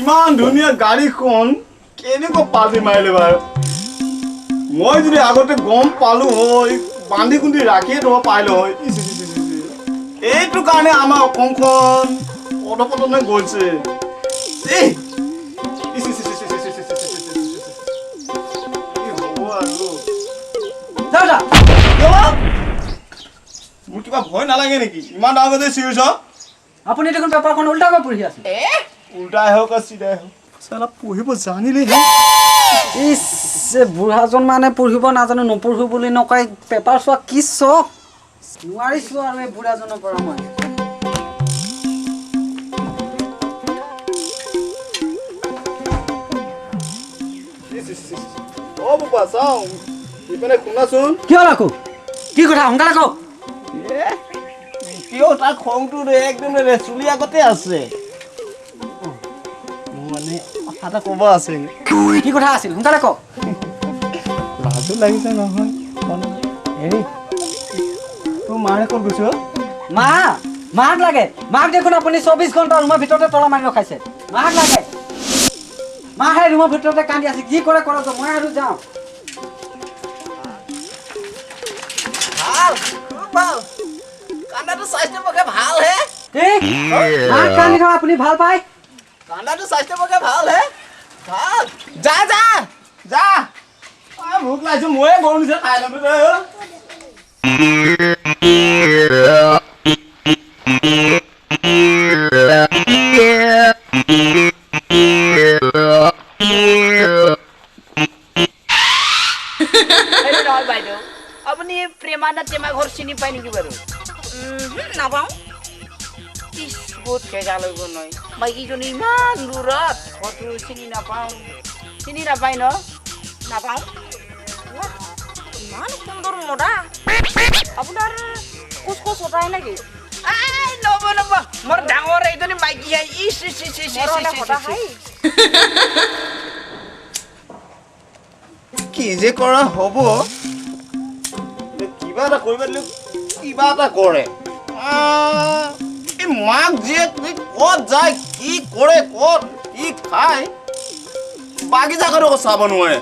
ইমান ধুনীয়া গাড়ীখন কেনেকুৱা পাল্টি মাৰিলে বাৰু। মই যদি আগতে গম পালো হয়, বান্ধি কুন্দি ৰাখিয়ে থ'ব পাৰিলো হয়। এইটো কাৰণে আমাৰ অসমখন অধপতনে গৈছে। এই কি হ'ব আৰু? মোৰ কিবা ভয় নালাগে নেকি? ইমান ডাঙৰকৈ যে চিঞৰিছ। আপুনি দেখোন পেপাৰখন উল্টাকৈ পঢ়ি আছে। উল্টাই হওক আৰু চিধাই হওক, চালা পঢ়িব জানিলেহে। ইছ, বুঢ়াজন মানে পঢ়িব নাজানো, নপঢ়ো বুলি নকয়। পেপাৰ চোৱা কি চখ, নোৱাৰিছো আৰু এই বুঢ়াজনৰ পৰা মই। অ বোপা, চাওঁ ইপিনে, শুনাচোন। কিয় আকৌ? কি কথা, সোনকালে কওক। কিয় তাৰ খংটো একদম চুলি আগতে আছে। মোৰ মানে কথা এটা ক'ব আছে। কি কথা আছিল, সোনকালে কওক। লাজো লাগিছে নহয়। হেৰি, তোৰ মাৰে ক'ত গৈছ? মা, মাক লাগে? মাক দেখোন আপুনি 24 ঘণ্টা ৰুমৰ ভিতৰতে তলা মাৰি ৰখাইছে। মাক লাগে? মা সেই ৰুমৰ ভিতৰতে কান্দি আছে। কি কৰে কৰে, মই আৰু যাওঁ। ভাল, খুব ভাল। কান্দাটো স্বাস্থ্যৰ পক্ষে ভাল হে। কি মাক কান্দি থকা আপুনি ভাল পায়? কান্দাটো স্বাস্থ্যৰ পক্ষে ভাল হে, ভাল। যা যা যা, ভোক লাগিছে, ময়ে গৰু নিচিনা খাই ল'ম। নহয় বাইদেউ, আপুনি প্ৰেমানা টেমা ঘৰ চিনি পায় নেকি বাৰু? নাপাওঁ। ইছ, বহুত ভেজাল হৈ গ'ল নহয়। মাইকীজনী ইমান দূৰত, ঘৰটো চিনি নাপাওঁ। চিনি নাপায় ন? নাপাওঁ। ইমান সুন্দৰ মদা, আপোনাৰ কোচ কোচ সদায় নেকি? নব নব, মোৰ ডাঙৰ এইজনী মাইকী। ইছ ইছ ইছ ইছ। কি যে কৰা হ'ব, কিবা এটা কৰিব দিলে কিবা এটা কৰে। এই মাক জীয়েক ক'ত যায়, কি কৰে, ক'ত কি খায়, বাগিচাখন আকৌ চাব নোৱাৰে।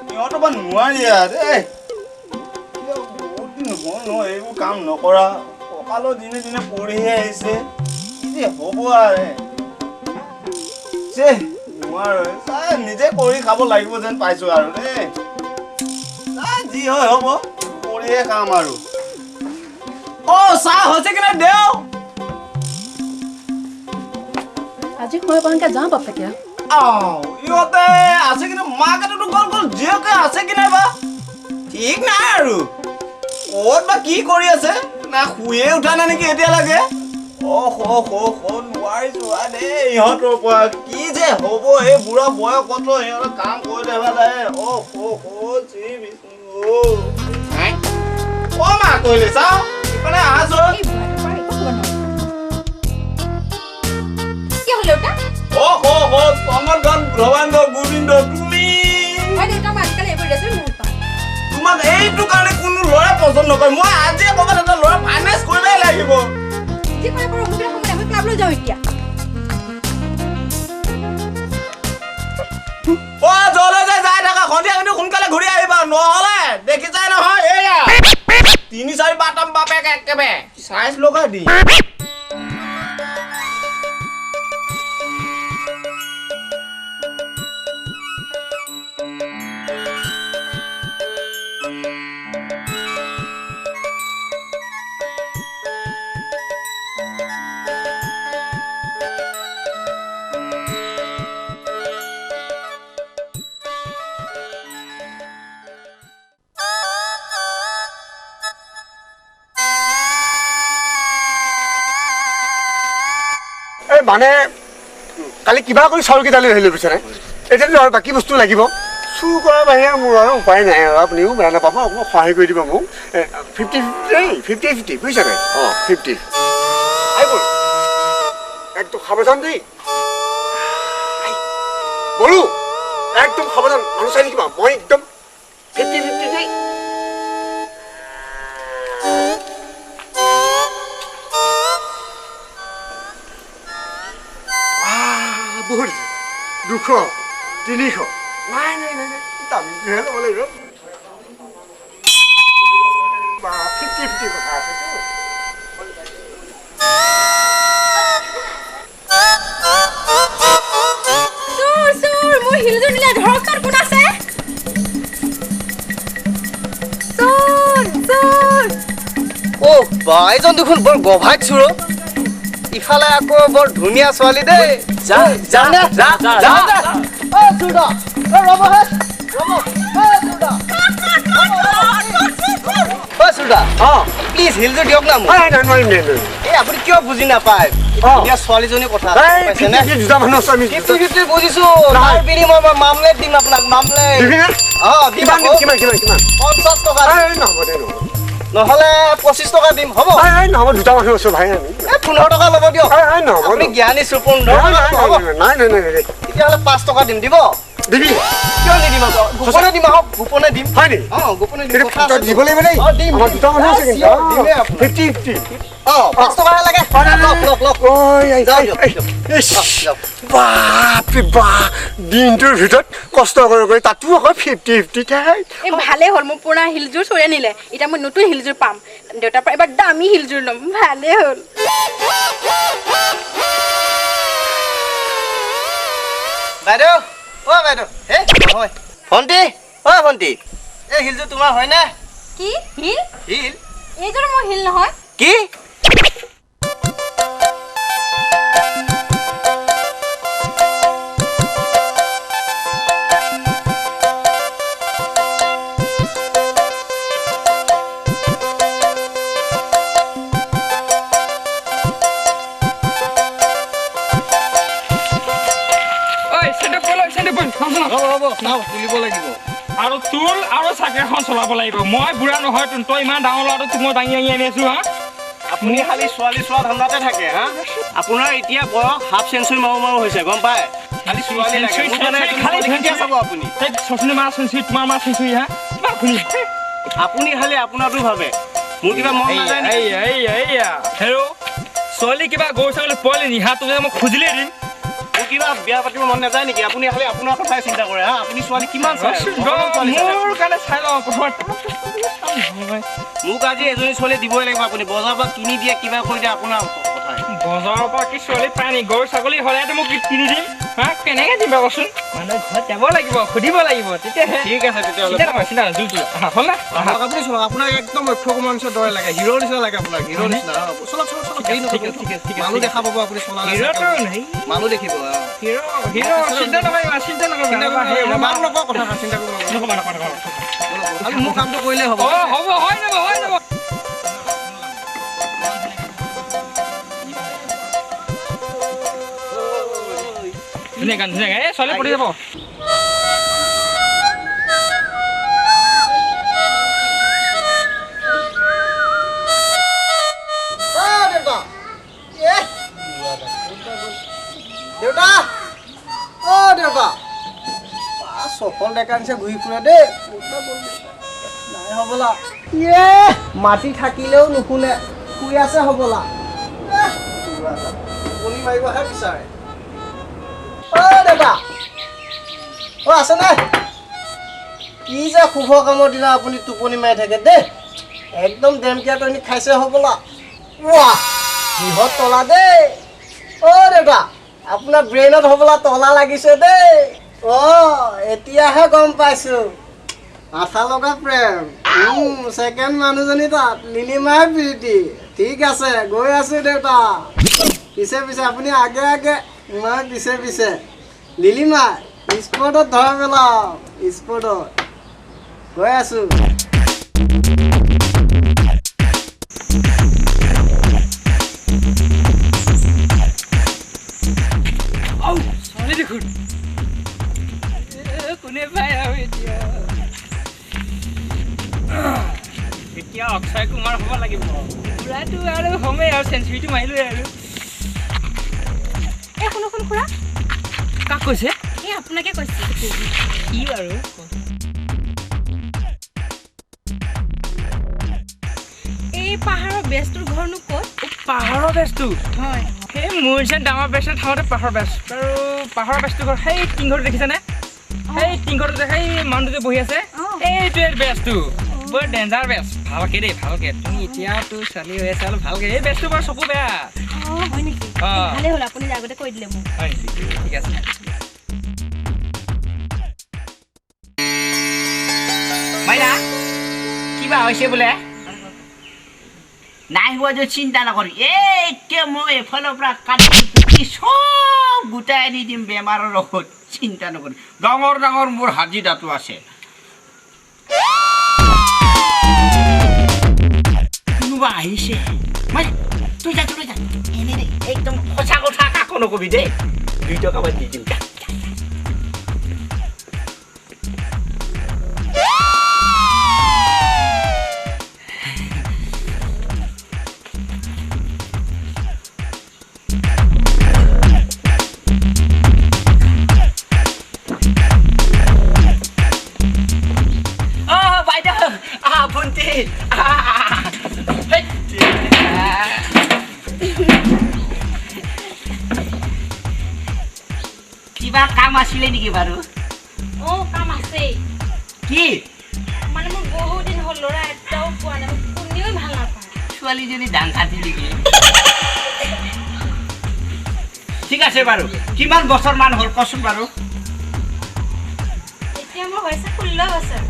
সিহঁতৰ পৰা নোৱাৰি আৰু দেই। বহুত দিন হ'ল নহয় এইবোৰ কাম নকৰা, কঁকালো দিনে দিনে পৰিহে আহিছে। কি যে হ'ব আৰু, নোৱাৰো, নিজে কৰি খাব লাগিব যেন পাইছো আৰু দেই। যি হয় হ'ব, কৰিয়ে খাম আৰু। অ চাহ হৈছে কিনে দেও। আজি সময় পাওঁকে যাওঁ বাপেকে। ইহঁতে আছে কিন্তু মাকেতো গ'ল গ'ল, জীয়েকে আছে কি নাই বা ঠিক নাই আৰু। ক'ত বা কি কৰি আছে, না শুয়ে উঠা নাই নেকি এতিয়ালৈকে। নোৱাৰিছো দেই ইহঁতৰ পৰা। কি যে হ'ব এই বুঢ়া বয়সত সিহঁতৰ কাম কৰিলে। অ মা কৰিলে চাওঁ ইপিনে আহাচোন। গোবিন্দ, তুমি তোমাক এইটো কাৰণে কোনো ল'ৰাই পচন্দ নকৰে। মই আজিয়ে ক'ৰবাত এটা ল'ৰা ফাইনেন্স কৰিবই লাগিব। অ য'লৈ যাই থাকা, সন্ধিয়া কিন্তু সোনকালে ঘূৰি আহিবা, নহ'লে দেখিছাই নহয় এয়া 3 4 বাটাম বাপেক একেবাৰে চাইজ লগাই দি। মানে কালি কিবা কৰি চাউলকেইটা লৈ আহিলোঁ, বুজিছেনে? এতিয়াতো আৰু বাকী বস্তু লাগিব। চুৰ কৰাৰ বাহিৰে মোৰ আৰু উপায় নাই আৰু। আপুনিও বেয়া নাপাব, অকণমান সহায় কৰি দিব মোক। 50 50 দেই, 50 50, বুজিছেনে? অঁ 50। আহিব, একদম সাৱধান দেই বড়ো, একদম সাৱধান, মানুহ চাই থাকিবা। মই একদম 50 50 দেই। 200, 300। নাই নাই নাই নাই, দামীটোহে ল'ব লাগিব। বা 50-50 কথা আছেতো। চোৰ চোৰ, মোৰ হিলযোৰ নিলে, ধৰকচোন কোন আছে। চোৰ চোৰ। অ' বা, এইজন দেখোন বৰ গভাইত চোৰ অ'। ইফালে আকৌ বৰ ধুনীয়া ছোৱালী দেই। যা যা যা যা যা। অ' চোৰদা, অ' ৰ'ব হে, ৰ'ব। অ' চোৰদা, অ' চোৰদা, অঁ, প্লিজ হিলযোৰ দিয়ক না মোক। নাই নাই, নোৱাৰিম নোৱাৰিম। এই আপুনি কিয় বুজি নাপায়? ধুনীয়া ছোৱালীজনীৰ কথা আছে, এই গম পাইছেনে? 50-50 দুটা মানুহ আছোঁ আমি। 50-50 বুজিছো, নহয়। তাৰ বিনিময়ত মই মামলেট দিম আপোনাক, মামলেট। দিবি নে? অঁ, দিম কিমান আকৌ। দিম, কিমান কিমান কিমান? 50 টকা দিম। এই নহ'ব দে, নহ'ব। নহ'লে 25 টকা দিম, হ'ব? এই এই নহ'ব, দুটা মানুহ আছোঁ ভাই আমি। এই 15 টকা ল'ব দিয়ক। এই এই নহ'ব। আপুনি জ্ঞানী চোৰ, 15 নাই টকা নাই হ'ব। নাই নাই নাই নাই। তেতিয়াহ'লে 5 টকা দিম, দিব? দিবি? কিয় নিদিম আকৌ? গোপনে দিম আকৌ, গোপনে দিম। হয় নেকি? অঁ, গোপনে দিম। এইটো কথা তই আছে। দিব লাগিব দেই। অঁ, দিম। আমাৰ দুটা মানুহ আছে কিন্তু। চিয়'ৰ, দিমেই আপোনাক। 50-50। অঁ, 5 টকাহে লাগে। অঁ, নাই, নাই, লওক, লওক, লওক। ঐ, এই, যাওক, এই, দিয়ক, এই, দিয়ক। ইছ, অঁ, যাওক। বাপৰে বাপ, দিনটোৰ ভিতৰত কষ্ট কৰি কৰি তাতো আকৌ 50-50 ঠাই। এই ভালেই হ'ল, মোৰ পুৰণা হিলযোৰ চোৰে নিলে। এতিয়া মই নতুন হিলযোৰ পাম, দেউতাৰ পৰা এবাৰ দামী হিলযোৰ ল'ম। ভালেই হ'ল। বাইদেউ, অ' বাইদেউ, হে নহয়, ভণ্টি, অ' ভণ্টি, এই হিলযোৰ তোমাৰ হয়নে? কি হিল? হিল? এইযোৰ মোৰ হিল নহয়। কি? তুলিব লাগিব আৰু তোৰ আৰু চাইকেলখন চলাব লাগিব। মই বুঢ়া নহয় তোন, তই ইমান ডাঙৰ ল'ৰাটো তোক মই দাঙি দাঙি আনি আছো। হা, আপুনি খালি ছোৱালী চোৱা ধান্দাতে থাকে। হা, আপোনাৰ এতিয়া বয়স হাফ চেঞ্চুৰী মাৰো মাৰো হৈছে, গম পায়? খালি ছোৱালী লাগে। মোৰ কাৰণে এজনী খালি ছোৱালী কেতিয়া চাব আপুনি? এই শচীন মাৰ চেঞ্চুৰী, তোমাৰ মাৰ চেঞ্চুৰী। হা, কিমান শুনি আপুনি খালি আপোনাৰটো ভাবে, মোৰ কিবা মন নাযায় নেকি? এইয়া হেৰ', ছোৱালী কিবা গৰু ছাগলী পোৱালি নি? হা, তোক যে মই খুজিলেই দিম। মোৰ কিবা বিয়া পাতিব মন নাযায় নেকি? আপুনি খালি আপোনাৰ কথাই চিন্তা কৰে। হা, আপুনি ছোৱালী কিমান চায়? ছোৱালী চায়। মোৰ কাৰণে চাই লওঁ প্ৰথমে। মোক আজি এজনী ছোৱালী দিবই লাগিব। আপুনি বজাৰৰ পৰা কিনি দিয়ে, কিবা কৰি দিয়ে, আপোনাৰ কথাই। বজাৰৰ পৰা কি ছোৱালী পায় নি? গৰু ছাগলী হ'লেতো মোক কিনি দিম। হা, কেনেকে দিম বাৰু কচোন? মানে ঘৰত যাব লাগিব, সুধিব লাগিব তেতিয়াহে। ঠিক আছে তেতিয়াহ'লে। চিন্তা নকৰে, চিন্তা নকৰে, জোৰ তোলা। আহা, হ'ল না? আহা। আপুনি চলক, আপোনাক একদম অক্ষয় কুমাৰ নিচিনা দৰে লাগে, হিৰ'ৰ নিচিনা লাগে আপোনাক, হিৰ'ৰ নিচিনা। অ, চলক চলক চলক, দেৰি ঠিক নকৰিব। আছে, ঠিক আছে, ঠিক আছে। মানুহ দেখা পাব আপুনি চলালে। হিৰ'টো চাইকেল। হেই। মানুহ দেখিব, অ। হিৰ', হিৰ', চিন্তা নকৰিবা, চিন্তা নকৰিবা। চিন্তা কৰিব নালাগে, মানুহ নকওঁ কথা, চিন্তা কৰিব নালাগে। নকবা, নকবা, নকবা। খালি মোৰ কামটো কৰিলেই হ'ব। অ, হ'ব, হৈ যাব, হৈ যাব। ধুনীয়া গান, ধুনীয়া গান। এই ছোৱালী পৰি যাব। অ' দেউতা, এ দেউতা, অ' দেউতা, বা চফল ডেকা নিচিনা ঘূৰি ফুৰে দেই। ক'ত বা গ'ল দেউতা? নাই হ'বলা। ইয়ে, মাতি থাকিলেও নুশুনে, শুই আছে হ'বলা। এহ, বুঢ়া এটা টোপনি মাৰিবহে বিচাৰে। অ' দেউতা, অ' আছেনে? কি যে শুভ কামৰ দিনা আপুনি টোপনি মাৰি থাকে দেই, একদম ডেমকিয়া টনিক খাইছে হ'বলা। ৱাহ, বৃহৎ তলা দেই। অ' দেউতা, আপোনাৰ ব্ৰেইনত হ'বলা তলা লাগিছে দেই। অ' এতিয়াহে গম পাইছো, আঠা লগা প্ৰেম। ছেকেণ্ড মানুহজনী তাত লিলিমাই প্ৰীতি। ঠিক আছে, গৈ আছো দেউতা, পিছে পিছে আপুনি আগে আগে, মই পিছে পিছে। লিলিমাই স্পটত ধৰা পেলাওঁ, স্পটত গৈ আছো। ঔ, ছোৱালী দেখোন। এ, কোনে পায় আৰু এতিয়া? এতিয়া অক্ষয় কুমাৰ হ'ব লাগিব। বুঢ়াটো আৰু হ'মেই আৰু, চেঞ্চুৰীটো মাৰিলোৱে আৰু। এই শুনকচোন খুৰা। কাক কৈছে? এই আপোনাকে কৈছে। কি বাৰু? এই পাহাৰৰ বেজটোৰ ঘৰনো ক'ত? পাহাৰৰ বেজটো? হয়। এই মোৰ নিচিনা ডাঙৰ বেজ থাকোঁতে পাহাৰৰ বেজ বাৰু। পাহাৰৰ বেজটো ঘৰ সেই টিংঘৰটো দেখিছেনে? সেই টিংঘৰটোতে সেই মানুহটো যে বহি আছে, এইটোৱে বেজটো। বৰ ডেঞ্জাৰ বেজ। ভালকে দেই, ভালকে। তুমি এতিয়াতো ছোৱালী হৈ আছা, অলপ ভালকে। এই বেজটো বৰ চকু বেয়া। হয় নেকি? ভালেই হ'ল, আপুনি আগতে কৈ দিলে মোক। হয় নেকি? ঠিক আছে। মাইনা, কিবা হৈছে বোলে? নাই হোৱা যদি চিন্তা নকৰি, এতিয়া মই এফালৰ পৰা কাটি কুটি চব গোটাই আনি দিম বেমাৰৰ ঔষধ, চিন্তা নকৰি। ডাঙৰ ডাঙৰ মোৰ হাজিৰাটো আছে। কোনোবা আহিছে। মাইনা, তুই যা, তুই যা। এনে দেই, একদম সঁচা কথা কাকো নকবি দেই। 2 টকামান দি দিম, যা। কিবা কাম আছিলে নেকি বাৰু? অ, কাম আছে। কি? মানে মোৰ বহুত দিন হ'ল ল'ৰা এটাও পোৱা নাই, মোক কোনেও ভাল নাপায়। ছোৱালীজনী ডাং কাটি নেকি? ঠিক আছে বাৰু, কিমান বছৰমান হ'ল কচোন বাৰু? এতিয়া মোৰ হৈছে 16 বছৰ।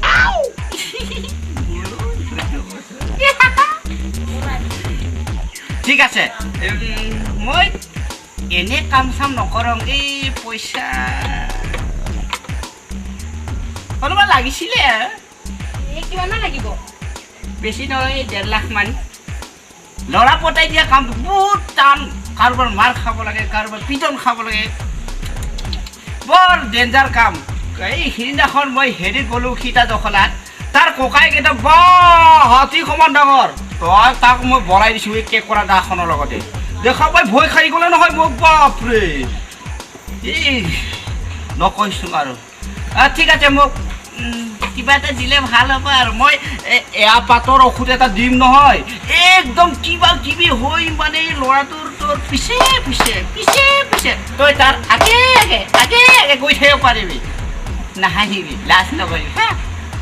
ঠিক আছে, মই এনে কাম চাম নকৰোঁ, এই পইচা অলপমান লাগিছিলে। কিমানমান লাগিব? বেছি নহয়, 1.5 লাখমান। ল'ৰা পতাই দিয়া কামটো বহুত টান, কাৰোবাৰ মাৰ খাব লাগে, কাৰোবাৰ পিটন খাব লাগে, বৰ ডেঞ্জাৰ কাম। এই সিদিনাখন মই হেৰিত গ'লোঁ সীতা দখলাত, তাৰ ককাইকেইটা বৰ হাতী সমান ডাঙৰ। তই তাক মই বৰাই দিছোঁ এই কেক কৰা দাখনৰ লগতে, দেখা পাই ভয় খাই গ'লে নহয় মোক, বাপৰে। এই নকৈছোঁ আৰু। ঠিক আছে, মোক কিবা এটা দিলে ভাল হ'ব আৰু। মই এয়া পাতৰ ঔষধ এটা দিম নহয়, একদম কিবা কিবি হৈ মানে ল'ৰাটোৰ তোৰ পিছে পিছে পিছে পিছে তই তাৰ আগে আগে আগে আগে গৈ থাকিব পাৰিবি, নাহাঁহিবি, লাজ নকৰিবি। হা,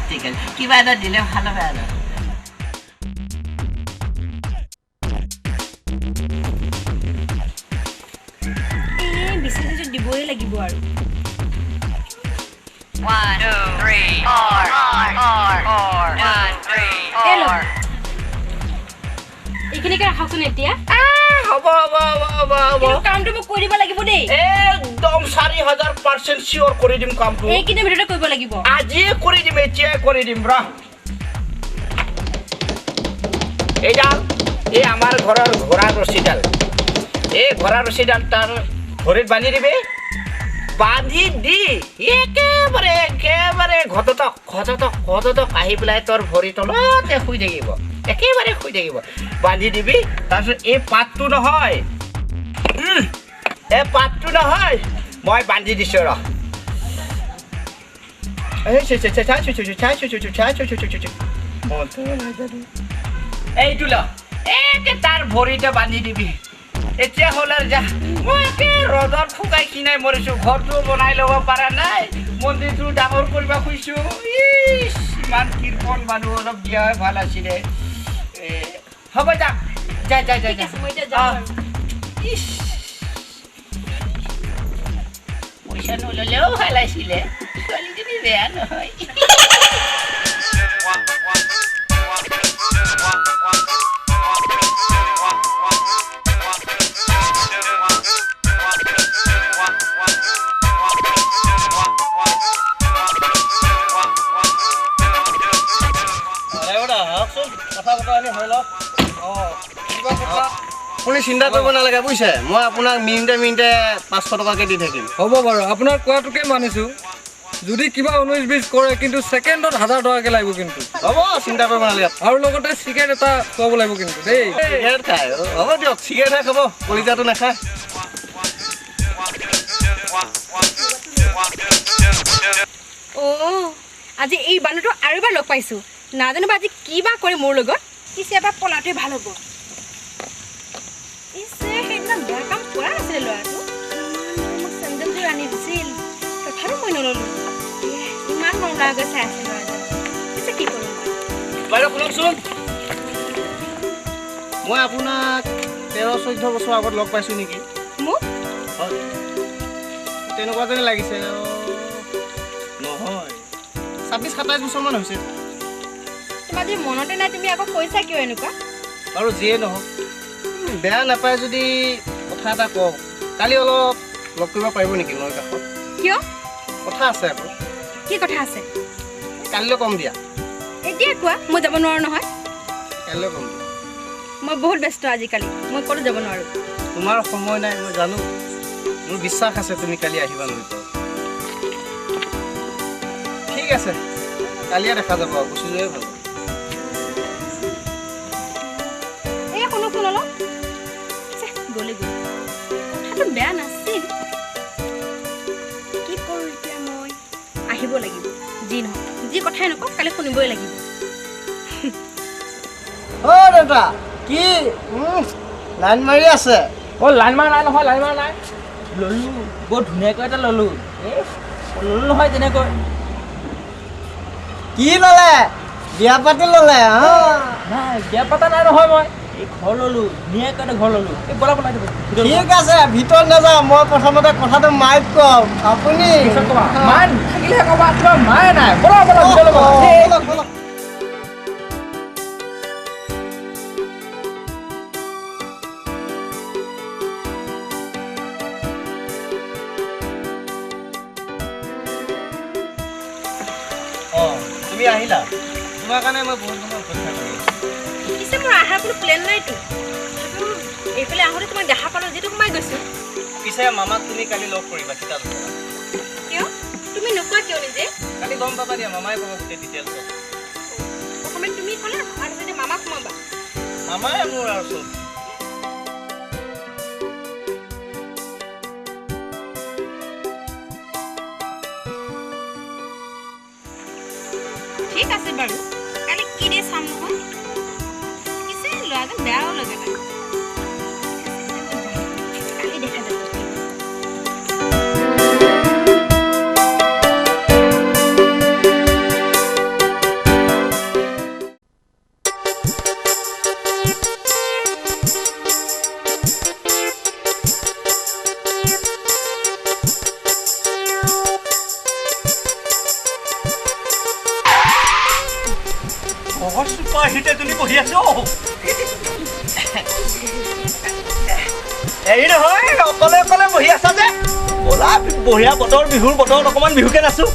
ঠিক আছে, কিবা এটা দিলে ভাল হ'ব আৰু। দিবই লাগিব আৰু। 1 2 3 4 4 4 1 3 4। এইখিনিকে ৰাখকচোন এতিয়া। হ'ব হ'ব হ'ব হ'ব, কামটো মোক কৰি দিব লাগিব দেই। একদম 4000% চিয়ৰ কৰি দিম কামটো। এইকেইদিনৰ ভিতৰতে কৰিব লাগিব। আজিয়ে কৰি দিম, এতিয়াই কৰি দিম। ৰ, এইডাল এই আমাৰ ঘৰৰ ঘোঁৰা ৰছীডাল, এই ঘোঁৰা ৰছীডাল তাৰ ভৰিত বান্ধি দিবি। বান্ধি দি একেবাৰে একেবাৰে ঘটতক ঘটতক ঘটতক আহি পেলাই তোৰ ভৰি তলতে শুই থাকিব, একেবাৰে শুই থাকিব। বান্ধি দিবি। তাৰপিছত এই পাতটো নহয়, এই পাতটো নহয়, মই বান্ধি দিছোঁ ৰ। এইটো ল, একে তাৰ ভৰিতে বান্ধি দিবি। এতিয়া হ'ল আৰু যা। মই একে ৰ'দত শুকাই কিনাই মৰিছোঁ, ঘৰটো বনাই ল'ব পৰা নাই, মন্দিৰটো ডাঙৰ কৰিব খুজিছোঁ। ইছ, ইমান কৃপণ মানুহ, অলপ দিয়া ভাল আছিলে। হ'ব যা যা যা যা যা। ইছ, পইচা নল'লেও ভাল আছিলে, ছোৱালীজনী বেয়া নহয়। আপুনি চিন্তা কৰিব নালাগে বুজিছে, মই আপোনাক মিনিটে মিনিটে 500 টকাকৈ দি থাকিম। হ'ব বাৰু, আপোনাৰ কোৱাটোকে মানিছোঁ। যদি কিবা 19-20 কৰে কিন্তু ছেকেণ্ডত 1000 টকাকৈ লাগিব কিন্তু। হ'ব, চিন্তা কৰিব নালাগে। আৰু লগতে চিগাৰেট এটা খুৱাব লাগিব কিন্তু দেই। চিগাৰেট খায়? হ'ব দিয়ক, চিগাৰেটহে খাব, কলিজাটো নাখায়। অ', আজি এই বান্দৰটো আৰু এবাৰ লগ পাইছোঁ, নাজানো বা আজি কি বা কৰে মোৰ লগত। পিছে এবাৰ পলাটোৱে ভাল হ'ব। পিছে সেইদিনা বেয়া কাম কৰা নাছিলে ল'ৰাটো, মোক চেণ্ডেলযোৰ আনি নল'লো। ইমান মৰম লগাকৈ চাই আছে ল'ৰাজন, পিছে কি কৰোঁ মই? বাইদেউ শুনকচোন, মই আপোনাক 13-14 বছৰ আগত লগ পাইছোঁ নেকি? মোক? হয়, তেনেকুৱা যেনে লাগিছে। নহয়, 26-27 বছৰমান হৈছে। তোমাৰ যদি মনতে নাই তুমি আকৌ কৈছা কিয় এনেকুৱা? বাৰু যিয়ে নহওক, বেয়া নাপায় যদি কথা এটা কওঁ, কালি অলপ লগ কৰিব পাৰিব নেকি নৈৰ কাষত? কিয়? কথা আছে আকৌ। কি কথা আছে? কালিলৈ কম দিয়া। এতিয়া কোৱা, মই যাব নোৱাৰোঁ নহয়। কালিলৈ কম দিয়া। মই বহুত ব্যস্ত আজিকালি, মই ক'তো যাব নোৱাৰোঁ। তোমাৰ সময় নাই মই জানো, মোৰ বিশ্বাস আছে তুমি কালি আহিবা নৈ পাৰত। ঠিক আছে, কালিয়ে দেখা যাব, গুচি যোৱাই ভাল। এই শুনকচোন অলপ, গ'লে গ'ল, কথাটো বেয়া নাছিল। কি কৰোঁ এতিয়া মই? আহিব লাগিব, যি নহওক যি কথাই নকওক কালি শুনিবই লাগিব। অ' দেউতা, কি লাইন মাৰি আছে? অ' লাইন মাৰা নাই নহয়, লাইন মাৰা নাই, ল'লোঁ বৰ ধুনীয়াকৈ এটা ল'লোঁ। এই ল'লোঁ নহয় তেনেকৈ। কি ল'লে? বিয়া পাতি ল'লে? নাই, বিয়া পাতা নাই নহয়, মই এই ঘৰ ল'লোঁ, ধুনীয়াকৈ এটা ঘৰ ল'লোঁ। এই ব'লা বলাই দিব। ঠিক আছে, ভিতৰত নাযাওঁ মই, প্ৰথমতে কথাটো মাইক কম। আপুনি মায়ে থাকিলেহে ক'বা, তোমাৰ মায়ে নাই। ব'লা ব'লা ভিতৰলৈ ব'লা। অঁ, তুমি আহিলা, তোমাৰ কাৰণে মই বহুত সময় অপেক্ষা কৰি আছোঁ। পিছে মোৰ অহাৰ কোনো প্লেন নাইতো, এইফালে আহোঁতে তোমাক দেখা পালোঁ যিটো সোমাই গৈছোঁ। পিছে মামাক তুমি কালি লগ কৰিবা থিতাত। কিয়? তুমি নোকোৱা কিয় নিজে? কালি গম পাবা দিয়া, মামাই ক'ব গোটেই ডিটেইলছত। প্ৰথমে তুমি ক'লা আৰু তাৰপিছতে মামাক সোমাবা। মামাই মোৰ আৰু চব। ঠিক আছে বাৰু, কালি কি দিয়ে চাম নহয়। পিছে ল'ৰাজন বেয়াও লাগে নাই, কালি দেখা যাব। হেৰি নহয়, অকলে অকলে বহি আছা যে? ব'লা, বঢ়িয়া বতৰ, বিহুৰ বতৰত অকণমান বিহুকে নাচো।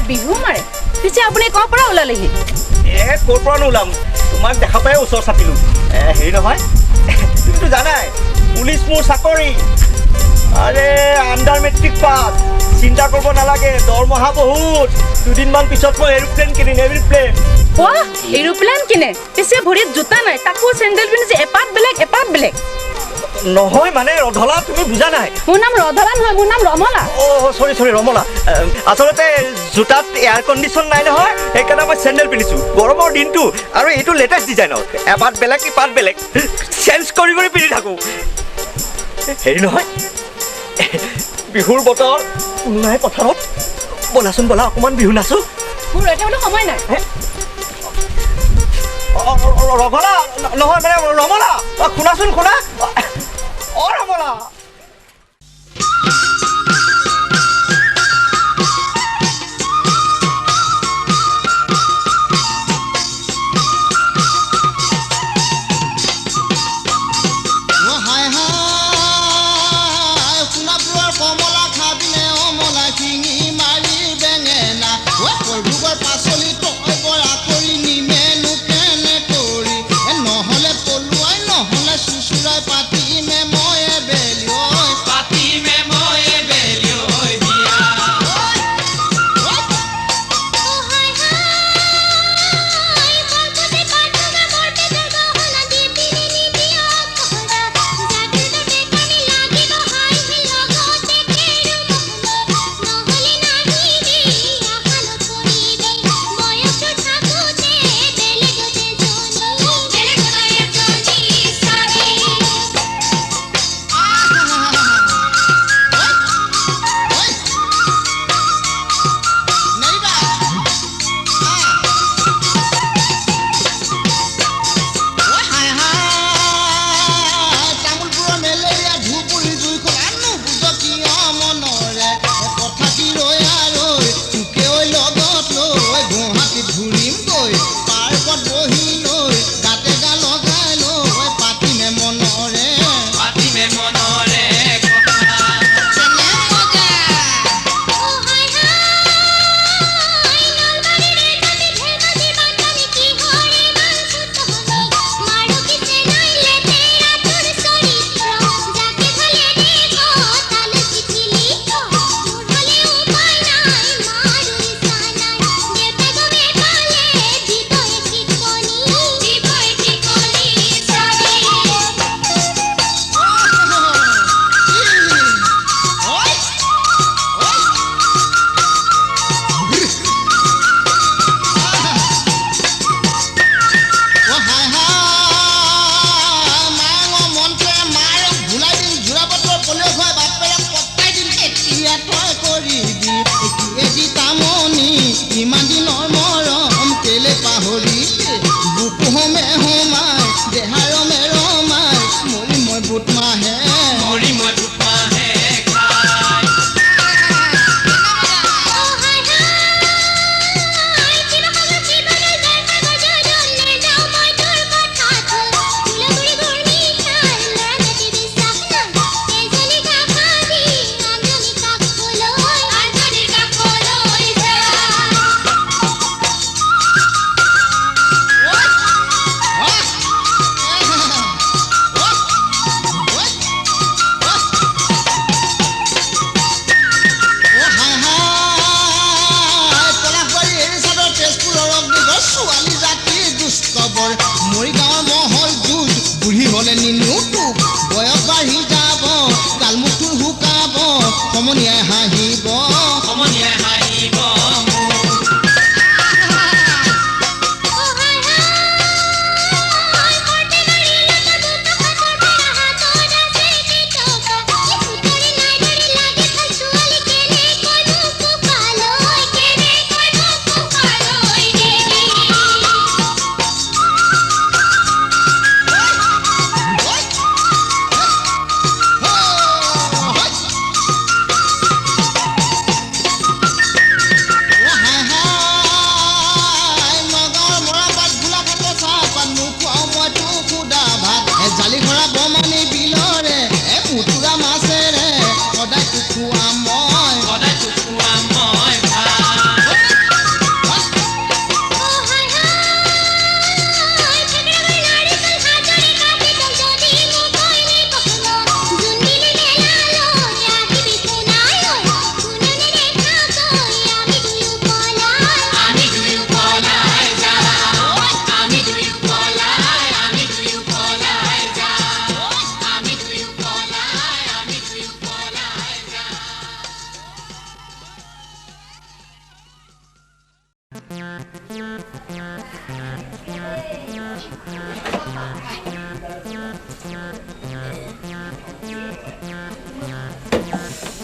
বিহু মাৰে? পিছে আপুনি ক'ৰ পৰা ওলালেহি? এ ক'ৰ পৰা নোলাম, তোমাক দেখা পাই ওচৰ চাপিলোঁ। হেৰি নহয়, তুমিতো জানাই পুলিচ মোৰ চাকৰি। আৰে আণ্ডাৰ মেট্ৰিক পাছ, চিন্তা কৰিব নালাগে, দৰমহা বহুত। দুদিনমান পিছত মই এৰোপ্লেন কিনিম, এৰোপ্লেন। বাহ, এৰোপ্লেন কিনে? পিছে ভৰিত জোতা নাই, তাকো চেণ্ডেল পিন্ধিছে, এপাত বেলেগ এপাত বেলেগ। নহয় মানে ৰধলা, তুমি বুজা নাই। মোৰ নাম ৰধলা নহয়, মোৰ নাম ৰমলা। অ' চৰি চৰি, ৰমলা। আচলতে জোতাত এয়াৰ কণ্ডিশ্যন নাই নহয়, সেইকাৰণে মই চেণ্ডেল পিন্ধিছোঁ গৰমৰ দিনটো। আৰু এইটো লেটেষ্ট ডিজাইনৰ, এপাত বেলেগ ইপাত বেলেগ, চেঞ্জ কৰি কৰি পিন্ধি থাকোঁ। হেৰি নহয়, বিহুৰ বতৰ, কোনো নাই পথাৰত, ব'লাচোন ব'লা অকণমান বিহু নাচোঁ। মোৰ ৰৈ থাকিবলৈ সময় নাই। ৰঘলা নহয় মানে ৰমলা, শুনাচোন শুনা। অ' ৰমলা, নহ'লে পলুৱাই নহ'লে চুচুৰাই পাতি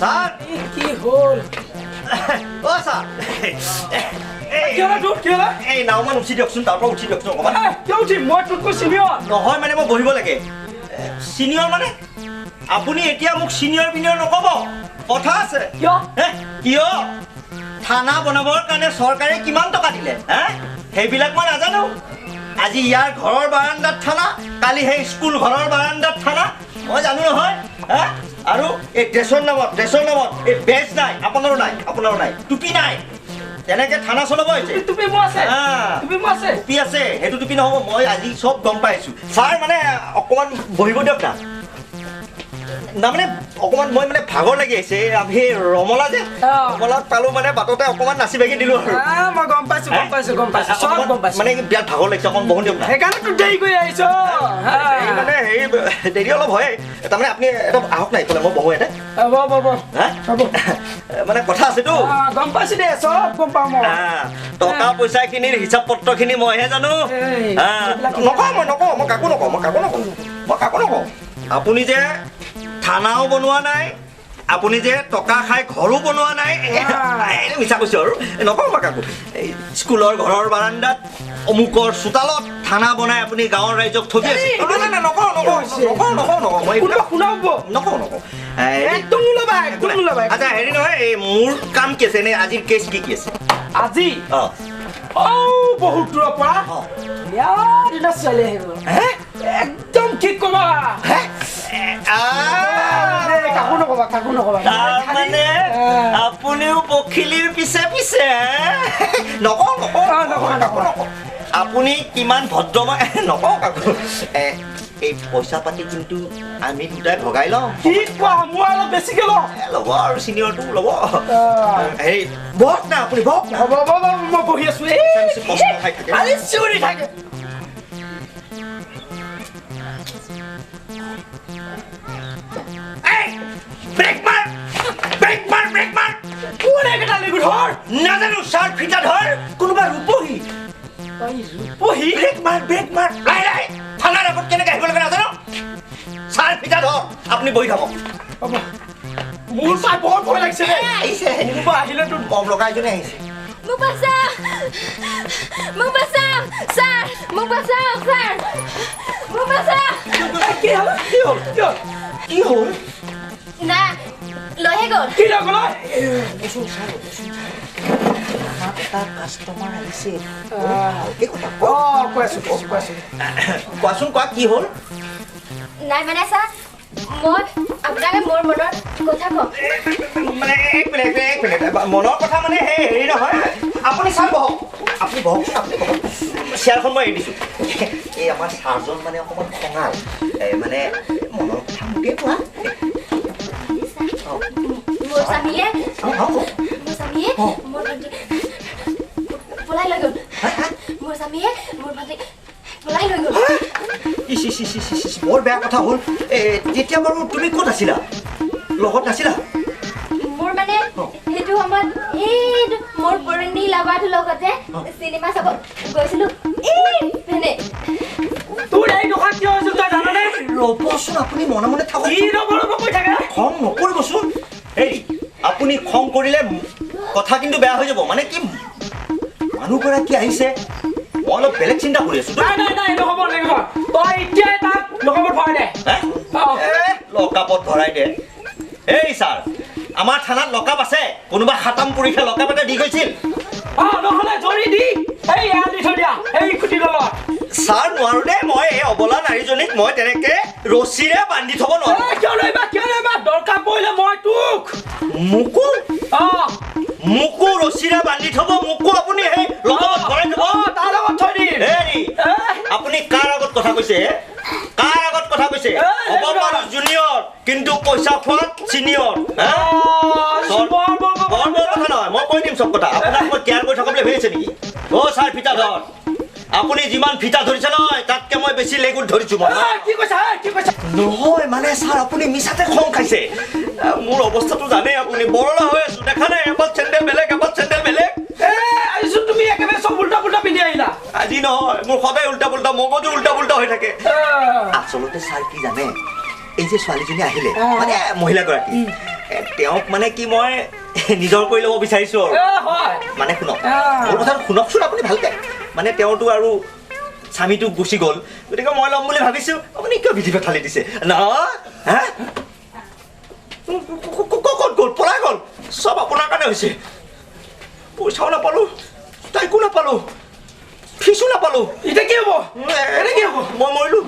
ছাৰ কি হ'ল? অ ছাৰ, এই নাওমান উঠি দিয়কচোন, তাৰ পৰা উঠি দিয়কচোন অকণমান। কিয় উঠিম? মই তোতকৈ চিনিয়ৰ নহয়, মানে মই বহিব লাগে। চিনিয়ৰ মানে? আপুনি এতিয়া মোক চিনিয়ৰ বিনিয়ৰ নক'ব, কথা আছে। কিয়? কিয়? থানা বনাবৰ কাৰণে চৰকাৰে কিমান টকা দিলে হে, সেইবিলাক মই নাজানো। আজি ইয়াৰ ঘৰৰ বাৰাণ্ডাত থানা, কালি সেই স্কুল ঘৰৰ বাৰাণ্ডাত থানা, মই জানো নহয়। হে, আৰু এই ড্ৰেছৰ নামত এই বেজ নাই, আপোনাৰো নাই, আপোনাৰো নাই, টুপি নাই, তেনেকে থানা চলাব হৈছে। টুপি মোৰ আছে, টুপি মোৰ আছে, টুপি আছে, সেইটো টুপি নহ'ব। মই আজি চব গম পাইছোঁ ছাৰ। মানে অকণমান বহিব দিয়ক না। না মানে অকণমান মই মানে ভাগৰ লাগি আহিছে। সেই ৰমলা যে, ৰমলাত পালো মানে বাটতে অকণমান নাচি বাগি দিলো আৰু। মই গম পাইছো, গম পাইছো, গম পাইছো, চব গম পাইছো। মানে বিৰাট ভাগৰ লাগিছে, অকণমান বহো দিয়ক না। সেইকাৰণে তো দেৰি কৰি আহিছ। মানে হেৰি দেৰি অলপ হয়, তাৰমানে আপুনি এটা আহক না এইফালে, মই বহো ইয়াতে। মানে কথা আছেতো। গম পাইছো দে, চব গম পাওঁ মই। টকা পইচাখিনিৰ হিচাপ পত্ৰখিনি মইহে জানো। নকওঁ মই, নকওঁ, মই কাকো নকওঁ, মই কাকো নকওঁ, মই কাকো নকওঁ। আপুনি যে থানাও বনোৱা নাই, আপুনি যে টকা খাই ঘৰো বনোৱা নাই, মিছা কৈছোঁ আৰু, নকওঁ মই কাকো। এই স্কুলৰ ঘৰৰ বাৰাণ্ডাত, অমুকৰ চোতালত থানা বনাই আপুনি গাঁৱৰ ৰাইজক ঠগি আছে। নকওঁ নকওঁ নকওঁ নকওঁ নকওঁ, মই নকওঁ নকওঁ। আচ্ছা হেৰি নহয়, এই মোৰ কাম কি আছে, এনেই আজিৰ কেছ কি কি আছে আজি? অঁ, বহুত দূৰৰ পৰা ধুনীয়া ছোৱালী আহিব, একদম কি ক'বা। কাকো নকবা, কাকো নকবা। তাৰমানে আপুনিও পখিলিৰ পিছে পিছে? নকওঁ নকওঁ নকওঁ নকওঁ নকওঁ। আপুনি কিমান ভদ্ৰ, মই নকওঁ কাকো। এই পইচা পাতি কিন্তু আমি দুটাই ভগাই লওঁ। কি কোৱা? মই অলপ বেছিকে লওঁ। ল'ব আৰু, চিনিয়ৰটো ল'ব। হেৰি বহক না, আপুনি বহক না। হ'ব হ'ব, মই বহি আছো। খালি চিঞৰি থাকে। ব্ৰেক মাৰ, ব্ৰেক মাৰ, ব্ৰেক মাৰ। কোন এইকেইটা লিগু ধৰ? নাজানো ছাৰ, ফিটা ধৰ, কোনোবা ৰূপহী। ৰূপহী? ব্ৰেক মাৰ, ব্ৰেক মাৰ। লাই লাই, থানাৰ আগত কেনেকৈ আহিব লাগে নাজানো। ছাৰ ফিটা ধৰ, আপুনি বহি থাকক। হ'ব। মোৰ চাই বৰ ভয় লাগিছে। আহিছে কোনোবা, আহিলেতো কম লগা এজনে আহিছে। মোক বাচাওক, মোক বাচাওক ছাৰ, মোক বাচাওক ছাৰ, মোক বাচাওক। কি হ'ল? কি হ'ল? কি হ'ল? কি হ'ল? না লৈহে গ'ল। কি লৈ গ'ল? কাষ্টমাৰ আহিছে। কোৱাচোন, কোৱা কি হ'ল? নাই মানে ছাৰ, মই আপোনাকে মোৰ মনৰ কথা কম। মানে এক মিনিট, এক মিনিট, মনৰ কথা মানে সেই হেৰি নহয়, আপুনি ছাৰ বহক, আপুনি বহকচোন, আপুনি বহক। চেয়াৰখন মই এৰি দিছোঁ। এই আমাৰ ছাৰজন মানে অকণমান খঙাল, মানে মনৰ কথা মোকেই কোৱা। মোৰ স্বামীয়ে, মোৰ স্বামীয়ে মোৰ ভণ্টি পলাই লৈ গ'ল। মোৰ স্বামীয়ে মোৰ ভণ্টি পলাই লৈ গ'ল। ইচ ইচ ইচ ইচ, বৰ বেয়া কথা হ'ল। তেতিয়া বাৰু তুমি ক'ত আছিলা? লগত নাছিলা? মোৰ মানে সেইটো সময়ত এই মোৰ পুৰণি লাভাৰটোৰ লগতে চিনেমা চাব গৈছিলোঁ। এই পেনে তোৰ এই দোকান কিয় হৈছিল তই জাননে? ৰ'বচোন, আপুনি মনে মনে থাকক। কি ৰ'ব ৰ'ব কৈ থাকে? খং নকৰিবচোন। এই আপুনি খং কৰিলে কথা কিন্তু বেয়া হৈ যাব। মানে কি, মানুহগৰাকী আহিছে, মই অলপ বেলেগ চিন্তা কৰি আছো। নাই নাই নাই, নহ'ব লাগিব। তই এতিয়াই তাক লকাপত ভৰাই দে। লকাপত ভৰাই দে? এই ছাৰ, আমাৰ থানাত লকাপ আছে, কোনোবা সাতাম পুৰুষে লকাপ এটা দি গৈছিল। নহ'লে জৰি দি এই এৰাল দি থৈ দিয়া এই খুটিৰ তলত। ছাৰ নোৱাৰো দেই, মই এই অবলা নাৰীজনীক মই তেনেকে ৰছীৰে বান্ধি থব নোৱাৰো। কিয় নোৱাৰিবা? কিয় নোৱাৰিবা? দৰকাৰ পৰিলে মই তোক মোকো মোকো ৰছীৰে বান্ধি থব, মোকো আপুনি সেই লকাপত ভৰাই থব। তাৰ লগত থৈ দিম। হেৰি আপুনি কাৰ আগত কথা কৈছে? কাৰ আগত কথা কৈছে? হ'ব পাৰো জুনিয়ৰ, কিন্তু পইচা খোৱাত চিনিয়ৰ। বৰ বৰ কথা নহয়, মই কৈ দিম চব কথা। আপোনাক মই কেয়াৰ কৰি থকা বুলি ভাবিছে নেকি? অ' ছাৰ ফিটা ধৰ, আপুনি যিমান ফিটা ধৰিছে নহয়, তাতকে মই বেছি লেগুত ধৰিছো মই। কি কৈছা? কি কৈছা? নহয় মানে ছাৰ, আপুনি মিছাতে খং খাইছে। মোৰ অৱস্থাটো জানে আপুনি, বৰলা হৈ আছো, দেখা নাই? এপাত চেণ্ডেল বেলেগ, এপাত চেণ্ডেল বেলেগ। তুমি একেবাৰে চব উল্টা পুল্টা পিন্ধি আহিলা। আজি নহয়, মোৰ সদায় উল্টা পুল্টা, মগজু উল্টা পুল্টা হৈ থাকে। আচলতে ছাৰ কি জানে, এই যে ছোৱালীজনী আহিলে, মানে মহিলাগৰাকী, তেওঁক মানে কি মই নিজৰ কৰি ল'ব বিচাৰিছোঁ আৰু। মানে শুনক, মোৰ কথাটো শুনকচোন আপুনি ভালকে। মানে তেওঁতো আৰু স্বামীটো গুচি গ'ল, গতিকে মই ল'ম বুলি ভাবিছোঁ। আপুনি কিয় বিধি পথালি দিছে ন? হা, ক'ত গ'ল? পলাই গ'ল। চব আপোনাৰ কাৰণে হৈছে। পইচাও নাপালোঁ, তাইকো নাপালোঁ, ফিজো নাপালোঁ। এতিয়া কি হ'ব? এতিয়া কি হ'ব? মই মৰিলোঁ।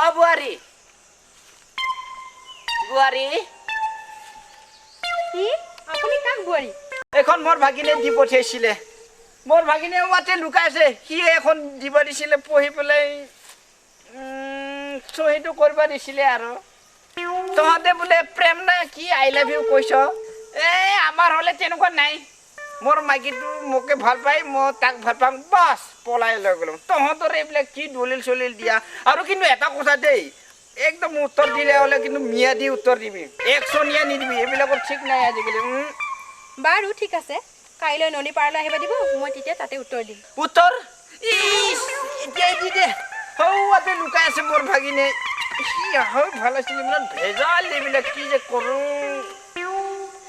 অ বোৱাৰী, বোৱাৰী। কি? আপুনি কাক বোৱাৰী? এইখন মোৰ ভাগিনে দি পঠিয়াইছিলে। মোৰ ভাগিনে ইয়াতে লুকাই আছে, সি এখন দিব দিছিলে পঢ়ি পেলাই চহীটো কৰিব দিছিলে। আৰু তহঁতে বোলে প্ৰেম না কি I love you কৈছ। এই আমাৰ হ'লে তেনেকুৱা নাই। মোৰ মাইকীটো মোকে ভাল পায়, মই তাক ভাল পাওঁ, বাছ পলাই লৈ গ'লো। তহঁতৰ এইবিলাক কি দলিল চলিল দিয়া। আৰু কিন্তু এটা কথা দেই, একদম উত্তৰ দিলে হ'লে কিন্তু মিয়া দি উত্তৰ দিবি, একচনীয়া নিদিবি। এইবিলাকৰ ঠিক নাই আজিকালি। বাৰু ঠিক আছে, কাইলৈ নদী পাৰলৈ আহিব দিব, মই তেতিয়া তাতে উত্তৰ দিম। উত্তৰ এতিয়াই দি দে। সৌৱাতে লুকাই আছে মোৰ ভাগিনে। সি হয় ভাল আছিলে, মানে ভেজাল এইবিলাক কি যে কৰোঁ।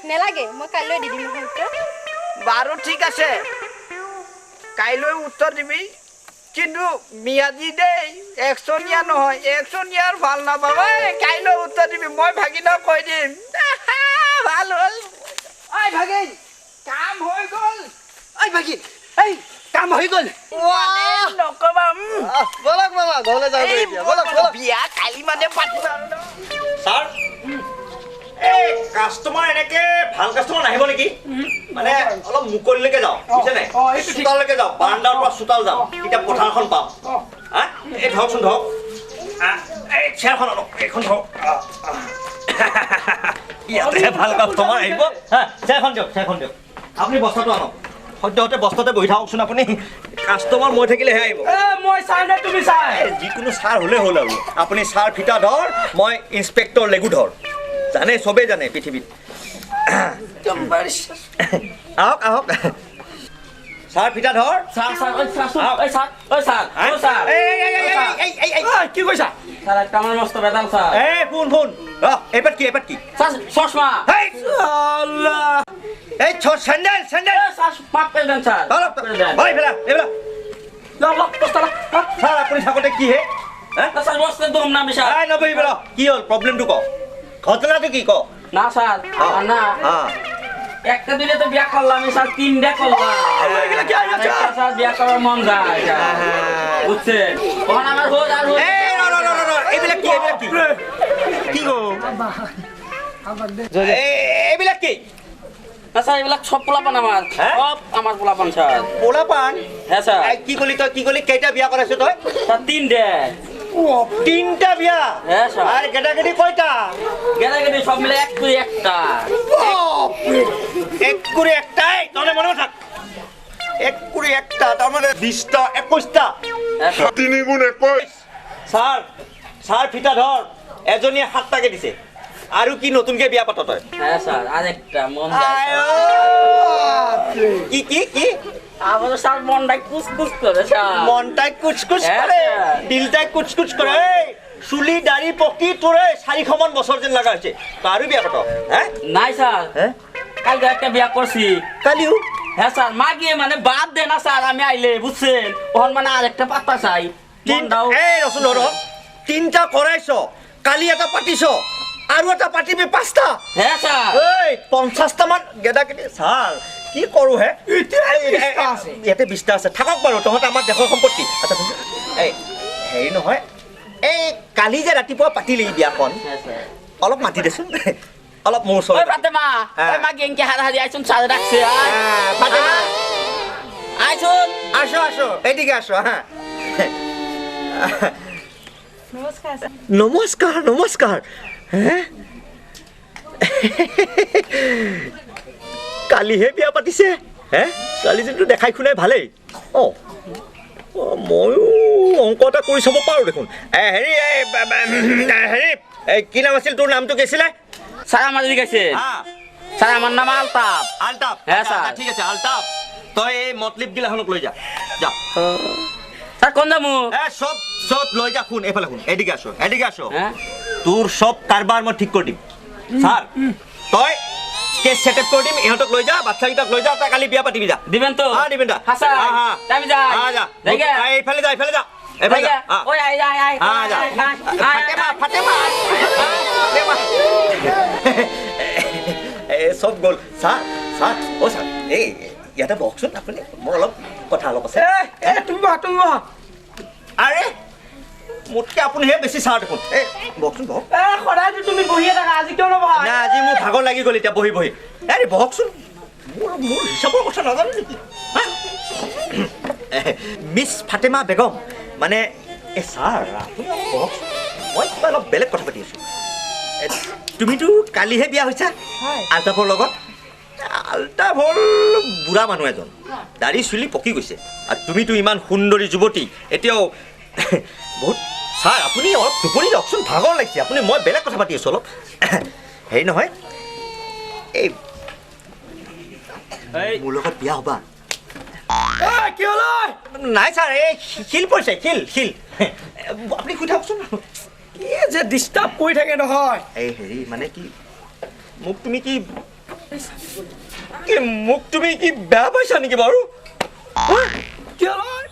নেলাগে, মই কাইলৈ দি দিম নহয় উত্তৰ। বাৰু ঠিক আছে, কাইলৈ উত্তৰ দিবি, কিন্তু মিয়াদি দেই, একচনীয়া নহয়। একচনীয়াৰ ভাল নাপাবা। কাইলৈ উত্তৰ দিবি, মই ভাগিনক কৈ দিম। ভাল হ'ল। ঐ ভাগিন, কাম হৈ গ'ল। ঐ ভাগিন, এই কাম হৈ গ'ল। নকবা। বলক মামা, ঘৰলৈ যাওঁ এতিয়া। বলক বলক। বিয়া কালি মানে পাতিবা আৰু ন। ছাৰ, এই কাষ্টমাৰ এনেকে ভাল কাষ্টমাৰ নাহিব নেকি? মানে অলপ মুকলিলৈকে যাওঁ, বুজিছে নাই? চোতাললৈকে যাওঁ, বাৰান্দাৰ পৰা চোতাল যাওঁ, তেতিয়া পথাৰখন পাম। হা, এই ধৰকচোন, ধৰক এই চেয়াৰখন অলপ, এইখন ধৰক। ইয়াতে ভাল কাষ্টমাৰ আহিব। হা, চেয়াৰখন দিয়ক, চেয়াৰখন দিয়ক। আপুনি বস্তাটো আনক। সদ্যহতে বস্তাতে বহি থাককচোন আপুনি। কাষ্টমাৰ মই থাকিলেহে আহিব। মই চাই নে তুমি চাই? যিকোনো ছাৰ হ'লেই হ'ল আৰু। আপুনি ছাৰ ফিটা ধৰ, মই ইনস্পেক্টৰ লেগু ধৰ। জানে, চবেই জানে পৃথিৱীত। আহক আহক, ছাৰ ফিটা ধৰ। কি কৈছা? এই শুন শুন, এইপাত কি? এইপাত কি? চশমা। এই চেণ্ডেল, চেণ্ডেল। ছাৰ আপুনি থাকোঁতে কি হে? নবহি পেলা। কি হ'ল প্ৰব্লেমটো? ক, ঘটনাটো কি ক? না স্যার, না একটা দিলে তো বিয়া করলাম স্যার, তিনটা করলাম স্যার। বিয়া করার মন যায়, বুঝছেন? তখন আমার হোক আর এইবিলাক কি? এইবিলাক কি? কি গো এইবিলাক কি? না স্যার, এইবিলাক সব পোলাপান আমার, সব আমার পোলাপান স্যার। পোলাপান? হ্যাঁ স্যার। কি কলি তই? কি কলি? কেইটা বিয়া কৰাইছ তই? স্যার তিনটে। তিনটা বিয়া? হ্যাঁ স্যার। আর গেদাগেদি কয়টা? গেদাগেদি সব মিলে এক করে একটা। এক করে একটাই? তাহলে মনে থাক, এক করে একটা, তার মানে 20টা 21টা। 3 গুণ 21। স্যার, স্যাৰ ফিটা ধৰ, এজনীয়ে 7টাকে দিছে। আৰু কি নতুনকে বিয়া পাত তই? হ্যাঁ স্যার, আর একটা মন যায়। কি কি কি? আমার স্যার মনটাই কুচকুচ করে স্যার। মনটাই কুচকুচ করে, দিলটাই কুচকুচ করে। চুলি দাড়ি পকি তোৰে 400মান বছৰ যেন লগা হৈছে। তই আৰু বিয়া পাত? হ্যাঁ নাই স্যার, কালকে একটা বিয়া করছি। কালিও? হ্যাঁ স্যার, মাগিয়ে মানে বাদ দে না স্যার, আমি আইলে বুঝছেন ওখান মানে আর একটা পাতা চাই। এই ৰচোন ৰ, তিনটা কৰাইছ, কালি এটা পাতিছ, আৰু এটা পাতিবি, 5টা। হ্যাঁ স্যাৰ। এই 50টা মান গেদা কেটে স্যাৰ কি কৰোঁ হে? ইয়াতে 20টা আছে, থাকক বাৰু, তহঁত আমাৰ দেশৰ সম্পত্তি। আচ্ছা এই হেৰি নহয়, এই কালি যে ৰাতিপুৱা পাতিলি বিয়াখন, অলপ মাতি দেচোন, অলপ মোৰ ওচৰত। ফাতেমা, মা গেংকে হাৰাহাৰি আইচোন, চাজ ৰাখছে। ফাতেমা আইচোন, আসো আসো, এইদিকে আসো। হ্যাঁ নমস্কাৰ। নমস্কাৰ নমস্কাৰ। হে কালিহে বিয়া পাতিছে হে? ছোৱালীজনীটো দেখাই শুনাই ভালেই। অঁ ময়ো অংক এটা কৰি চাব পাৰোঁ দেখোন। হেৰি হেৰি, এই কি নাম আছিল তোৰ? নামটো কি আছিলে? ছাৰ আমাৰ গাইছে। স্যাৰ আমাৰ নাম আলতাফ। আলতাফ? হ্যাঁ স্যাৰ। ঠিক আছে আলতাফ, তই এই মতলিব গিলাখনক লৈ যা। যা স্যাৰ কোন যামু? এ সব সব লৈ যা। শুন এইফালে শুন, এদিকে আসো এদিকে আসো। তোৰ সব কাৰবাৰ মই ঠিক কৰি দিম স্যাৰ। তই কেস সেট আপ কৰি দিম, ইহঁতক লৈ যা, বাচ্চাকেইটাক লৈ যা, তই কালি বিয়া পাতিবি যা। দিবেন তো? হ্যাঁ দিবেন দা। হ্যাঁ স্যার। হ্যাঁ আমি যাই। হ্যাঁ যা। এইফালে যা এইফালে যা এইফালে যা। ওই I I I. হ্যাঁ যা। ফাতেমা ফাতেমা ফাতেমা এই সব গ'ল। স্যাৰ স্যাৰ অ স্যাৰ, এই ইয়াতে বহকচোন আপুনি, মোৰ অলপ কথা অলপ আছে। তুমি বহা তুমি বহা। আৰে মোতকৈ আপুনিহে বেছি ছাৰ দেখোন। এই বহকচোন বহক। সদায়তো তুমি বহিয়ে থাকা, আজি কিয় নবহা? নাই আজি মোৰ ভাগৰ লাগি গ'ল এতিয়া বহি বহি। আৰে বহকচোন, মোৰ মোৰ হিচাপৰ কথা নাজানো নেকি? মিছ ফাতেমা বেগম মানে এই ছাৰ আপুনি অলপ বহকচোন, মই কিবা অলপ বেলেগ কথা পাতি আছোঁ। তুমিতো কালিহে বিয়া হৈছা আলতাফৰ লগত। আলতাফ হ'ল বুঢ়া মানুহ এজন, দাড়ি চুলি পকি গৈছে, আৰু তুমিতো ইমান সুন্দৰী যুৱতী এতিয়াও বহুত। ছাৰ আপুনি অলপ টোপনি যাওকচোন, ভাগৰ লাগিছে আপুনি, মই বেলেগ কথা পাতি আছোঁ অলপ। হেৰি নহয়, এই মোৰ লগত বিয়া হ'বা? কি হ'ল? নাই ছাৰ, এই শিল পৰিছে, শিল শিল। আপুনি শুই থাকচোন। কি যে ডিষ্টাৰ্ব কৰি থাকে নহয়। এই হেৰি মানে কি, মোক তুমি কি মোক তুমি কি বেয়া পাইছা নেকি বাৰু? কি হ'ল?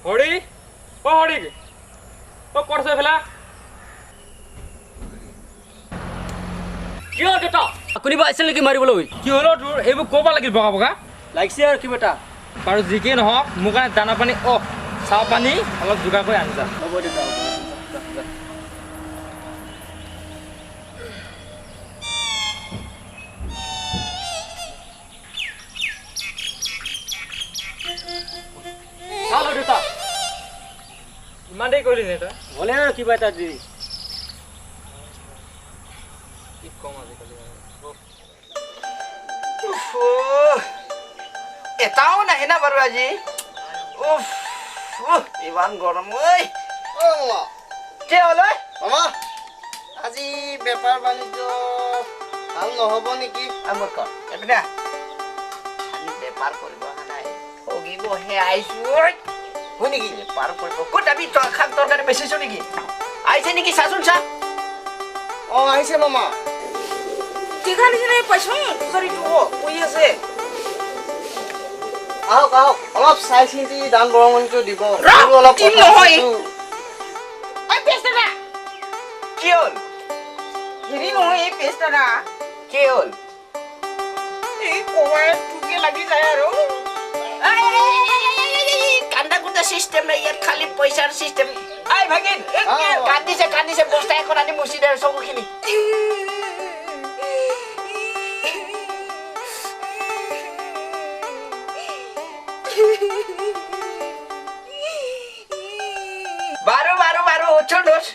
হৰি অ হৰি, অ ক'ত আছে এইফালে? কিয় দেউতা কোনোবা আহিছিল নেকি মাৰিবলৈ? কি হ'ল তোৰ এইবোৰ ক'ৰ পৰা লাগিল বগা বগা লাগিছে আৰু কিবা এটা? বাৰু যিকেই নহওক মোৰ কাৰণে দানা পানী অ চাহ পানী অলপ যোগাৰ কৰি আনি যা। হ'ব দেউতা। ভাল দেউতা, ইমান দেৰি কৰিলি নে তই? হ'লে আৰু কিবা এটা দি কি কম আজিকালি। এটাও নাহে না বাৰু আজি। উফ ইমান গৰম ঐ। কি হ'ল ঐ? মামা আজি বেপাৰ বাণিজ্য ভাল নহ'ব নেকি? মোৰ ক এইপিনে আমি বেপাৰ কৰিব অহা নাই, ঠগিবহে আহিছো। হয় নেকি? বেপাৰ কৰিব ক'ত? আমি শাক তৰকাৰী বেচিছো নেকি? আহিছে নেকি চাচোন চা। অ আহিছে মামা। আহক আহক, অলপ চাই চিন্তি দান বৰঙণিটো দিব। অলপ কি হ'ল? হেৰি নহয় এই পেজ দাদা। কি হ'ল? এই কমাই টোকে লাগি যায় আৰু। কান্দা কুন্দা চিষ্টেম নাই ইয়াত, খালি পইচাৰ চিষ্টেম। I ভাগিন কান্দিছে কান্দিছে, বস্তা এখন আনি মুচি দে চকুখিনি। বাৰু বাৰু বাৰু উঠোন উঠ।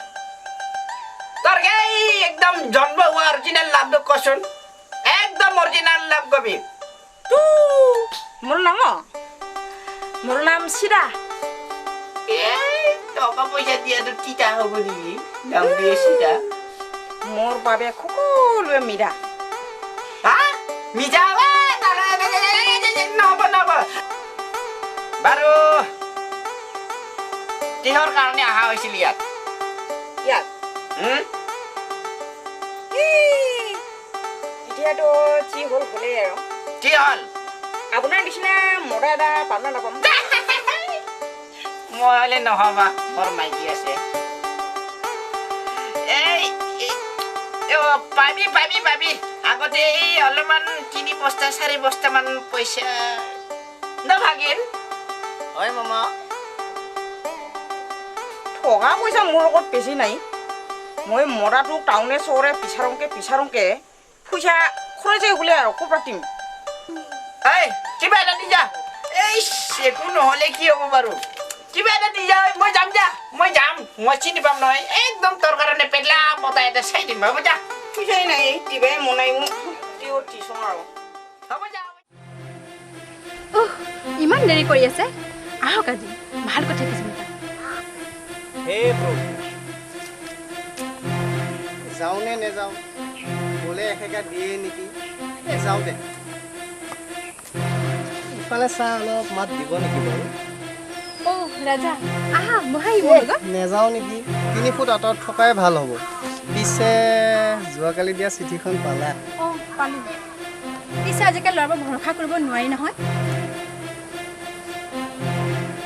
তোৰ এই একদম জন্ম হোৱা অৰিজিনেল নামটো কচোন, একদম অৰিজিনেল নাম কবি। মোৰ নাম? মোৰ নাম চিৰা। এই টকা পইচা দিয়াটো তিতা হ'ব নেকি? নাম দিয়ে চিৰা। মোৰ বাবে সকলোৱে মীৰা। হা মিজা? নহ'ব নহ'ব। বাৰু কিহৰ কাৰণে অহা হৈছিল ইয়াত? ইয়াত এতিয়াতো যি হ'ল হ'লেই আৰু। কি হ'ল? আপোনাৰ নিচিনা মৰা এটা পাম না নাপাম? মই হ'লে নহ'বা, মোৰ মাইকী আছে। এই পাবি পাবি পাবি। আগতে এই অলপমান 3 বস্তা 4 বস্তামান পইচা ন ভাগিন। হয় মামা। টকা পইচা মোৰ লগত বেছি নাই। মই মৰাটো টাউনে চহৰে বিচাৰোংকে বিচাৰোংকে পইচা খৰচে হ'লে আৰু ক'ৰ পৰা দিম? এই কিবা এটা দি যা। এই একো নহ'লে কি হ'ব বাৰু, কিবা এটা দি যা। মই যাম যা, মই যাম, মই চিনি পাম নহয় একদম। তোৰ কাৰণে পেটলা মতা এটা চাই দিম। হ'ব যা। পইচাই নাই, দিবাই মন নাই মোক দিছোঁ আৰু। হ'ব যা। ইমান দেৰি কৰি আছে, আহক আজি ভাল কথা কিছুমান। হে প্ৰভু, যাওঁ নে নেযাওঁ? গ'লে এসেকা দিয়ে নেকি। এই যাওঁ দে, ইফালে চাহ অলপ মাত দিব নেকি বাৰু? অ' ৰাজা, আহা বহাই মোৰ লগত। নেযাওঁ নেকি, 3 ফুট আঁতৰত থকাই ভাল হ'ব। পিছে যোৱাকালি দিয়া চিঠিখন পালা? অঁ পালোঁ। পিছে আজিকালি ল'ৰাবোৰ ভৰসা কৰিব নোৱাৰি নহয়।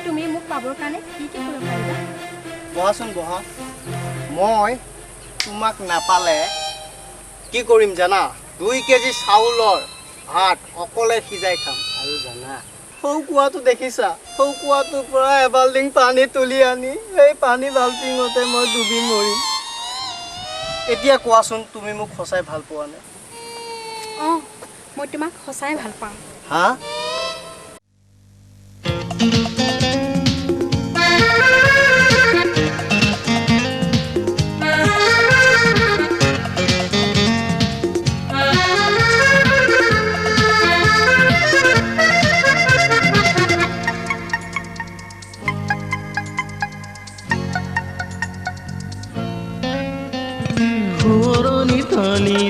তুমি মোক পাবৰ কাৰণে কি কি কৰিব পাৰিবা? বহাচোন বহা। মই তোমাক নাপালে কি কৰিম জানা? 2 কেজি চাউলৰ ভাত অকলে সিজাই খাম। আৰু জানা, সৌ কুঁৱাটো দেখিছা? সৌ কুঁৱাটোৰ পৰা এবাল্টিং পানী তুলি আনি সেই পানী বাল্টিঙতে মই ডুবি মৰিম। এতিয়া কোৱাচোন, তুমি মোক সঁচাই ভাল পোৱা নে? অঁ, মই তোমাক সঁচাই ভাল পাওঁ। হা?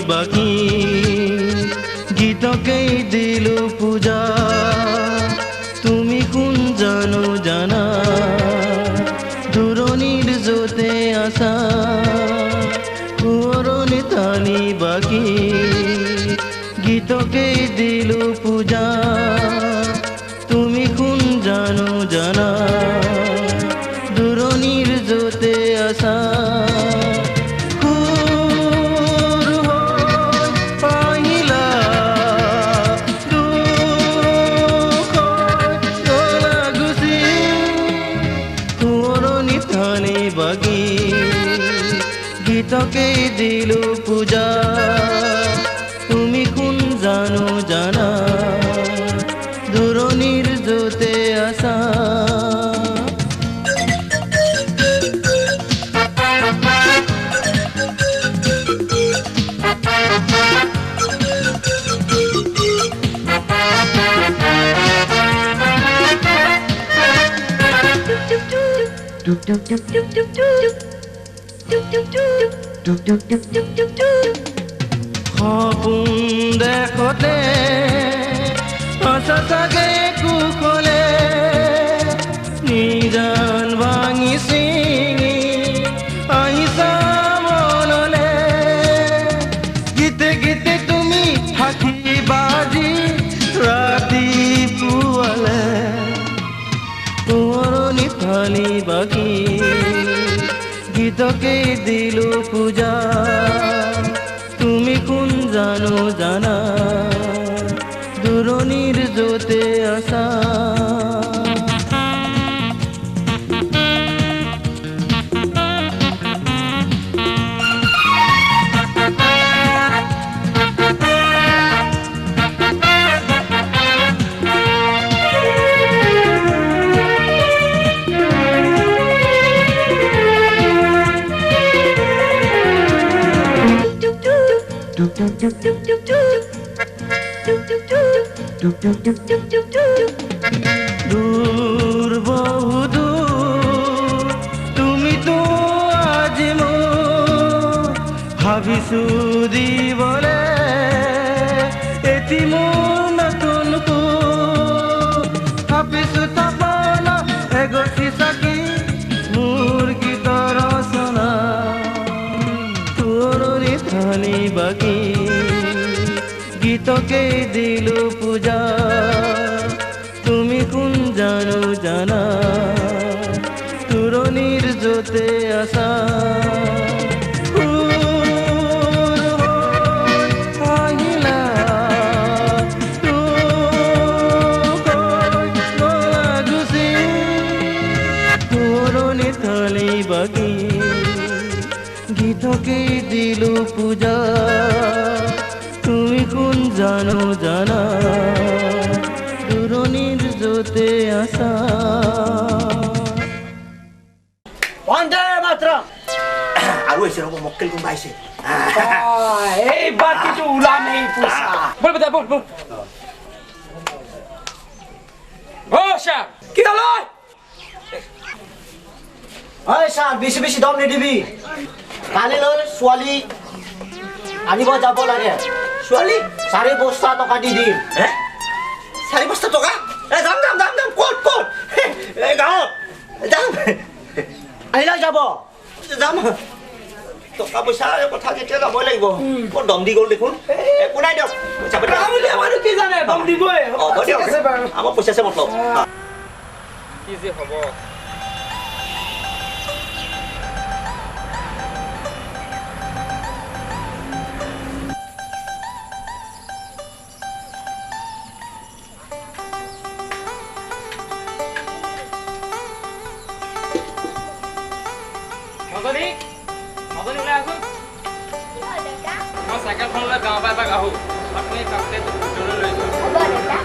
বাকি গীতকেই দিলো পূজা, তুমি কোন জানো জানা, দূৰণিৰ য'তে আছা, সোঁৱৰণি টানি বাকী গীতকেই দিলো পূজা, তুমি কোন জানো জানা, দূৰণিৰ য'তে আছা। গীতকে দিলো পূজা, তুমি কোন জানো জানা, দূৰণিৰ য'তে আছা। সপোন দেখতে সঁচাকে কুশলে, নিজান ভাঙি ছিঙি আহিছা মনলে, গীতে গীতে তুমি থাকিবা আজি ৰাতিপুৱালে, সোঁৱৰণি ফালি বাকী গীতকে দিলো পূজা, তুমি কোন জানো জানা, দূৰণিৰ য'তে আছা। দূৰ বহু দূৰ তুমি তো আজি মোৰ, ভাবিছো দিবলে এটি মোৰ নতুন সুৰ, ভাবিছো থাপনা এগছি চাকি মোৰ গীতৰ ৰচনা, তোৰণি থানি বাকী গীতকে দিলো পূজা, তুমি কোন জানো জানা, দূৰণিৰ য'তে আছা। বাকী গীতকে দিলো পূজা, তুমি কোন জানো জানা, দূৰণিৰ য'তে আছা। বন্দে মাতৰম। আৰু আহিছে ৰ'ব, মক্কেল কোনোবা আহিছে। এইবাৰ কিন্তু ওলাম এই পইচা। বল বেটা বল বল। ও ছাৰ কি হ'ল? হয় ছাৰ, বেছি বেছি দম নিদিবি। কালিলৈ ছোৱালী আনিব যাব লাগে। ছোৱালী? 4 বস্তা টকা দি দিম। হে? 4 বস্তা টকা? এ যাম যাম যাম যাম। ক'ত ক'ত? এই গাঁৱত যাম। আহিলে যাব। যাম। টকা পইচা কথা যেতিয়া যাবই লাগিব। বৰ দম দি গ'ল দেখোন। একো নাই দিয়ক, পইচা পাতি মানুহ কি জানে, দম দিবই। আমাৰ পইচা আছে মতলব। কি যে হ'ব। মাজনী, মাজনী ওলাই আহোঁ। মই চাইকেলখন লৈ গাঁৱৰ পৰা এপাক আহোঁ, আপুনি কাষতে ভিতৰলৈ লৈ যোৱা।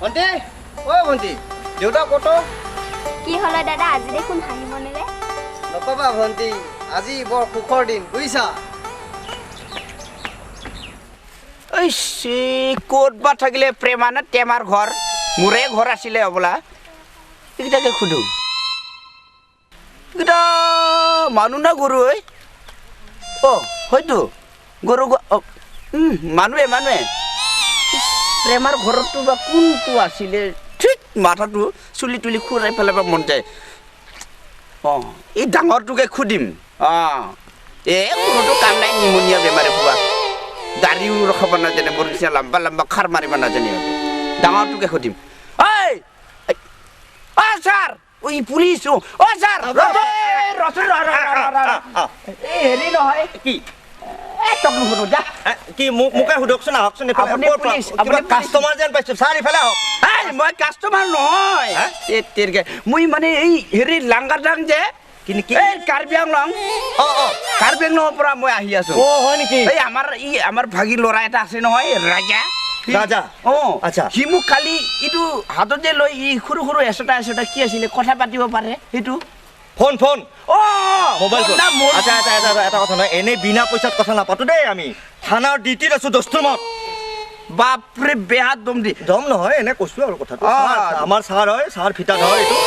ভণ্টি, ঐ ভণ্টি, দেউতা ক'ত? কি হ'ল দাদা, আজি দেখোন হাঁহি মনেৰে? নকবা ভণ্টি, আজি বৰ সুখৰ দিন বুজিছা। ক'ত বা থাকিলে প্ৰেমানত টেমাৰ ঘৰ, মোৰে ঘৰ আছিলে হ'বলা। এইকেইটাকে সোধো, এইকেইটা মানুহ না গৰু? ঐ অ' হয়তো গৰু, মানুহে মানুহে। প্ৰেমাৰ ঘৰতো বা কোনটো আছিলে? ঠিক মাথাটো চুলি তুলি খুৰাই পেলাব মন যায়। অঁ, এই ডাঙৰটোকে সুধিম। অঁ, এই কোনোতো কাম নাই, নিমুনীয়া বেমাৰে খোৱা, দাড়িও ৰখাব নাজানে, মোৰ নিচিনা লম্বা লম্বা খাৰ মাৰিব নাজানে। ডাঙৰটোকে সুধিম। ঐ অ ছাৰ, ঐ পুলিচ, অ ছাৰ, এই হেৰি নহয় কি? কি মোকে সোধকচোন, আহকচোন। কাষ্টমাৰ যেন পাইছো ছাৰ, ইফালে আহক। মই কাষ্টমাৰ নহয়, মই মানে এই হেৰি লাংগাদাং যে কাৰ্বি আংলং, কাৰ্বি আংলঙৰ পৰা মই আহি আছো। হয় নেকি? এই আমাৰ ভাগি ল'ৰা এটা আছে নহয়, ৰাজা। ৰাজা? অ আচ্ছা। সি মোক কালি এইটো হাতত যে লৈ ই সৰু সৰু এচটা এচটা কি আছিলে, কথা পাতিব পাৰে সেইটো ফোন ফোন অ মোবাইল ফোন। আচ্ছা আচ্ছা আচ্ছা, এটা কথা নহয়, এনেই বিনা পইচাত কথা নাপাতো দেই। আমি থানাৰ ডিউটিত আছো দস্তুৰমত। বাপৰে, বেয়া দম দি। দম নহয়, এনে কৈছো আৰু কথাটো। আমাৰ ছাৰ হয়, ছাৰ ফিটা ধৰ এইটো।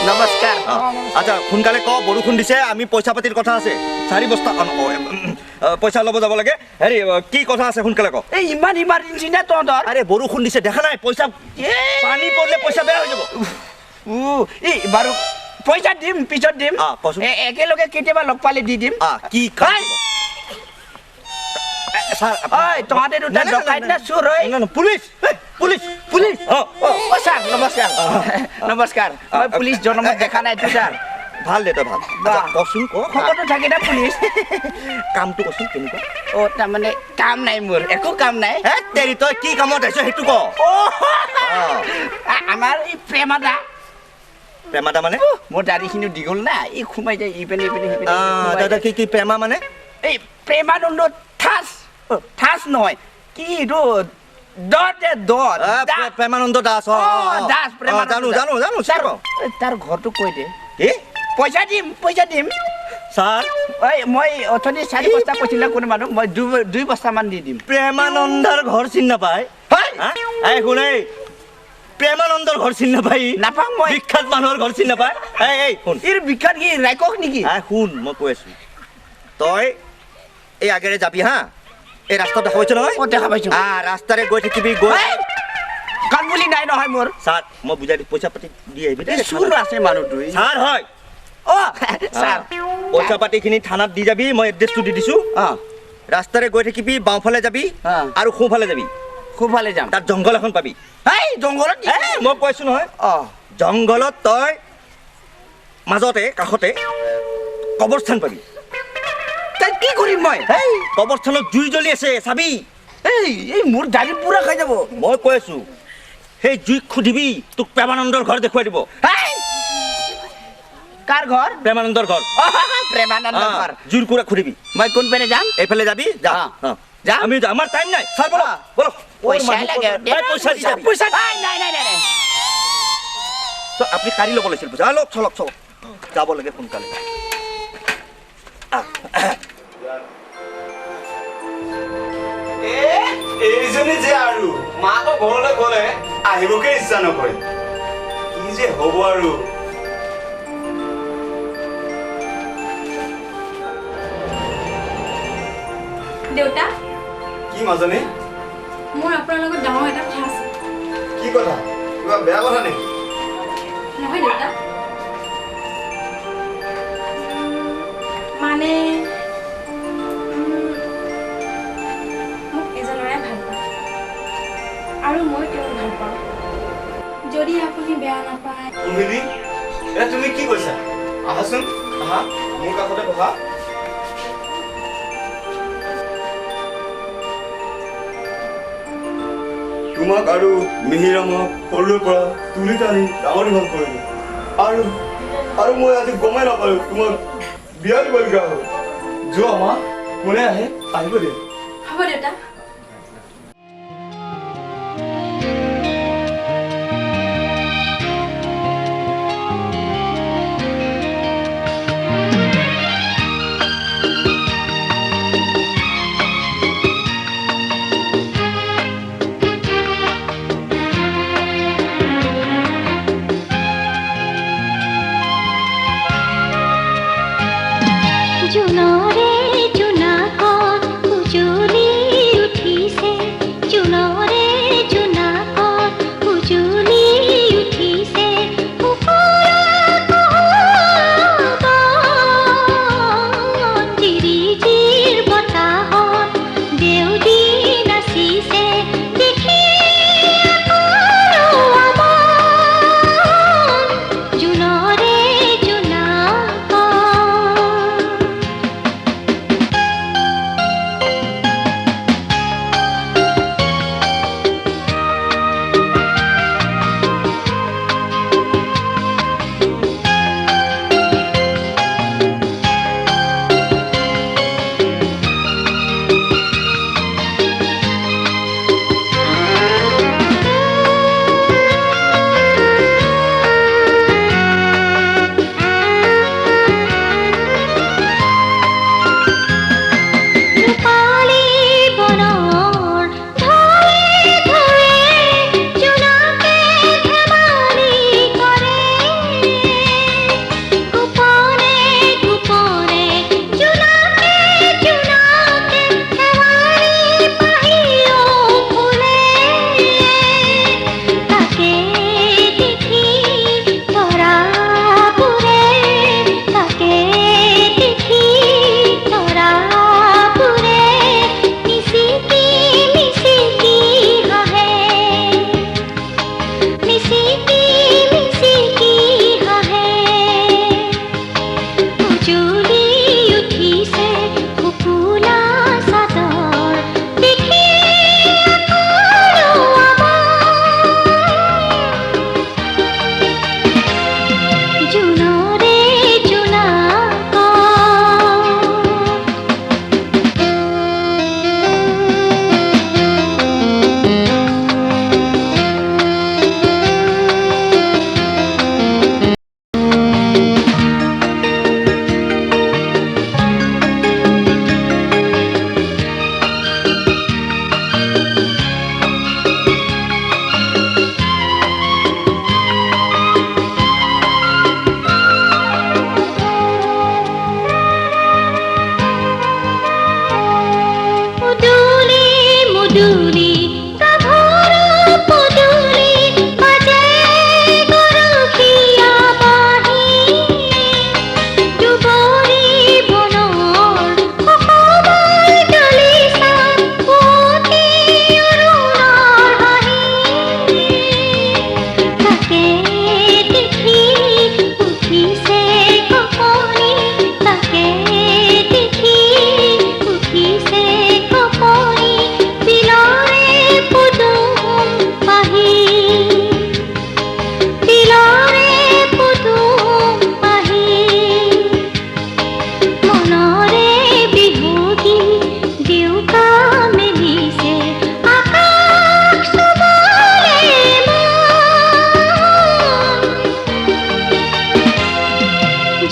নমস্কাৰ। আচ্ছা সোনকালে ক, বৰষুণ দিছে, আমি পইচা পাতিৰ কথা আছে। 4 বস্তা পইচা ল'ব যাব লাগে। হেৰি কি কথা আছে সোনকালে ক। এই ইমান ইমাৰ্জেঞ্চি নে তহঁতৰ? আৰে বৰষুণ দিছে দেখা নাই, পইচা পানী পৰিলে পইচা বেয়া হৈ যাব। এই বাৰু পইচা দিম, পিছত দিম, একেলগে কেতিয়াবা লগ পালে দি দিম। কি তহঁতে দুটা ডকাইত না চোৰ? হয় পুলিচ। Police police. অ ছাৰ নমস্কাৰ। নমস্কাৰ। মই পুলিচ জন্মত দেখা নাইতো ছাৰ। ভাল দে, তই ভাল। কচোন ক, খবৰটো থাকে না পুলিচ। কামটো কচোন কেনেকুৱা? অ তাৰমানে কাম নাই মোৰ, একো কাম নাই। তেৰি, তই কি কামত আহিছ সেইটো ক। আমাৰ এই প্ৰেমাদা। প্ৰেমাদা মানে? মোৰ দাড়িখিনিও দীঘল না, এই সোমাই যায় ইপিনে ইপিনে সিপিনে। দাদা কি কি প্ৰেমা মানে? এই প্ৰেমানন্দ ঠাচ, ঠাচ নহয় কি এইটো, প্ৰেমানন্দ দাস। দাস, জানো জানো জানো। তাৰ ঘৰটো কৈ দে। কি? পইচা দিম, পইচা দিম ছাৰ। মই অথনি 4 বস্তা কৈছিলে কোনো মানুহ, মই 2 বস্তামান দি দিম। প্ৰেমানন্দৰ ঘৰ চিনি নাপায়? এই শুন, এই প্ৰেমানন্দৰ ঘৰ চিনি নাপায়? নাপাওঁ মই। বিখ্যাত মানুহৰ ঘৰ চিনি নাপায়? এই শুন, এই বিখ্যাত কি ৰাইকক নেকি? শুন, মই কৈ আছো, তই এই আগেৰে যাবি হা, এই ৰাস্তা দেখা পাইছ নহয়? দেখা পাইছো। ৰাস্তাৰে গৈ থাকিবি, গৈ কাণ বুলি নাই নহয় মোৰ। ছাৰ মই বুজাই দিম, পইচা পাতি দি আহিবি দেই। চোৰ আছে মানুহটো। ছাৰ হয়। অ ছাৰ, পইচা পাতিখিনি থানাত দি যাবি, মই এড্ৰেছটো দি দিছো। ৰাস্তাৰে গৈ থাকিবি, বাওঁফালে যাবি আৰু সোঁফালে যাবি। সোঁফালে যাম, তাত জংঘল এখন পাবি। এই জংঘলত? মই কৈছো নহয়, জংঘলত তই মাজতে কাষতে কবৰস্থান পাবি। তাত কি কৰিম মই? এই কবৰস্থানত জুই জ্বলি আছে, চাবি। এই মোৰ দাড়ি পুৰা খাই যাব। মই কৈ আছো, সেই জুইক সুধিবি, তোক প্ৰেমানন্দৰ ঘৰ দেখুৱাই দিব। কাৰ ঘৰ? প্ৰেমানন্দৰ ঘৰ। প্ৰেমানন্দৰ ঘৰ। জুইৰ কুৰা সুধিবি। মই কোনপিনে যাম? এইফালে যাবি, যা। যা, আমি আমাৰ টাইম নাই। ছাৰ বলক বলক। পইচা লাগে, পইচা দি যাবি। পইচা নাই নাই নাই নাই। আপুনি কাঢ়ি ল'ব লাগিছিল পইচা। লওক, চলক চলক, যাব লাগে সোনকালে। এইজনী যে আৰু মাকৰ ঘৰলৈ গ'লে আহিবকে ইচ্ছা নকৰে, কি যে হ'ব আৰু। দেউতা। কি মাজনী? মোৰ আপোনাৰ লগত ডাঙৰ এটা কথা আছে। কি কথা? কিবা বেয়া কথা নেকি? নহয় দেউতা, মানে মোক এজন ল'ৰাই ভাল পায় আৰু মই তেওঁক ভাল পাওঁ। যদি আপুনি বেয়া নাপায়। উৰ্মিলি, তুমি কি কৈছা? আহাচোন, আহা, মোৰ কাষতে বহা। তোমাক আৰু মিহিৰামক সৰুৰে পৰা তুলি টানি ডাঙৰ দীঘল কৰিলোঁ, আৰু আৰু মই আজি গমেই নাপালোঁ তোমাক বিয়া দিবলগীয়া হ'ল। যোৱা মা, কোনে আহে আহিব দিয়ে। হ'ব দেউতা। জোনৰে জোনাকত উজলি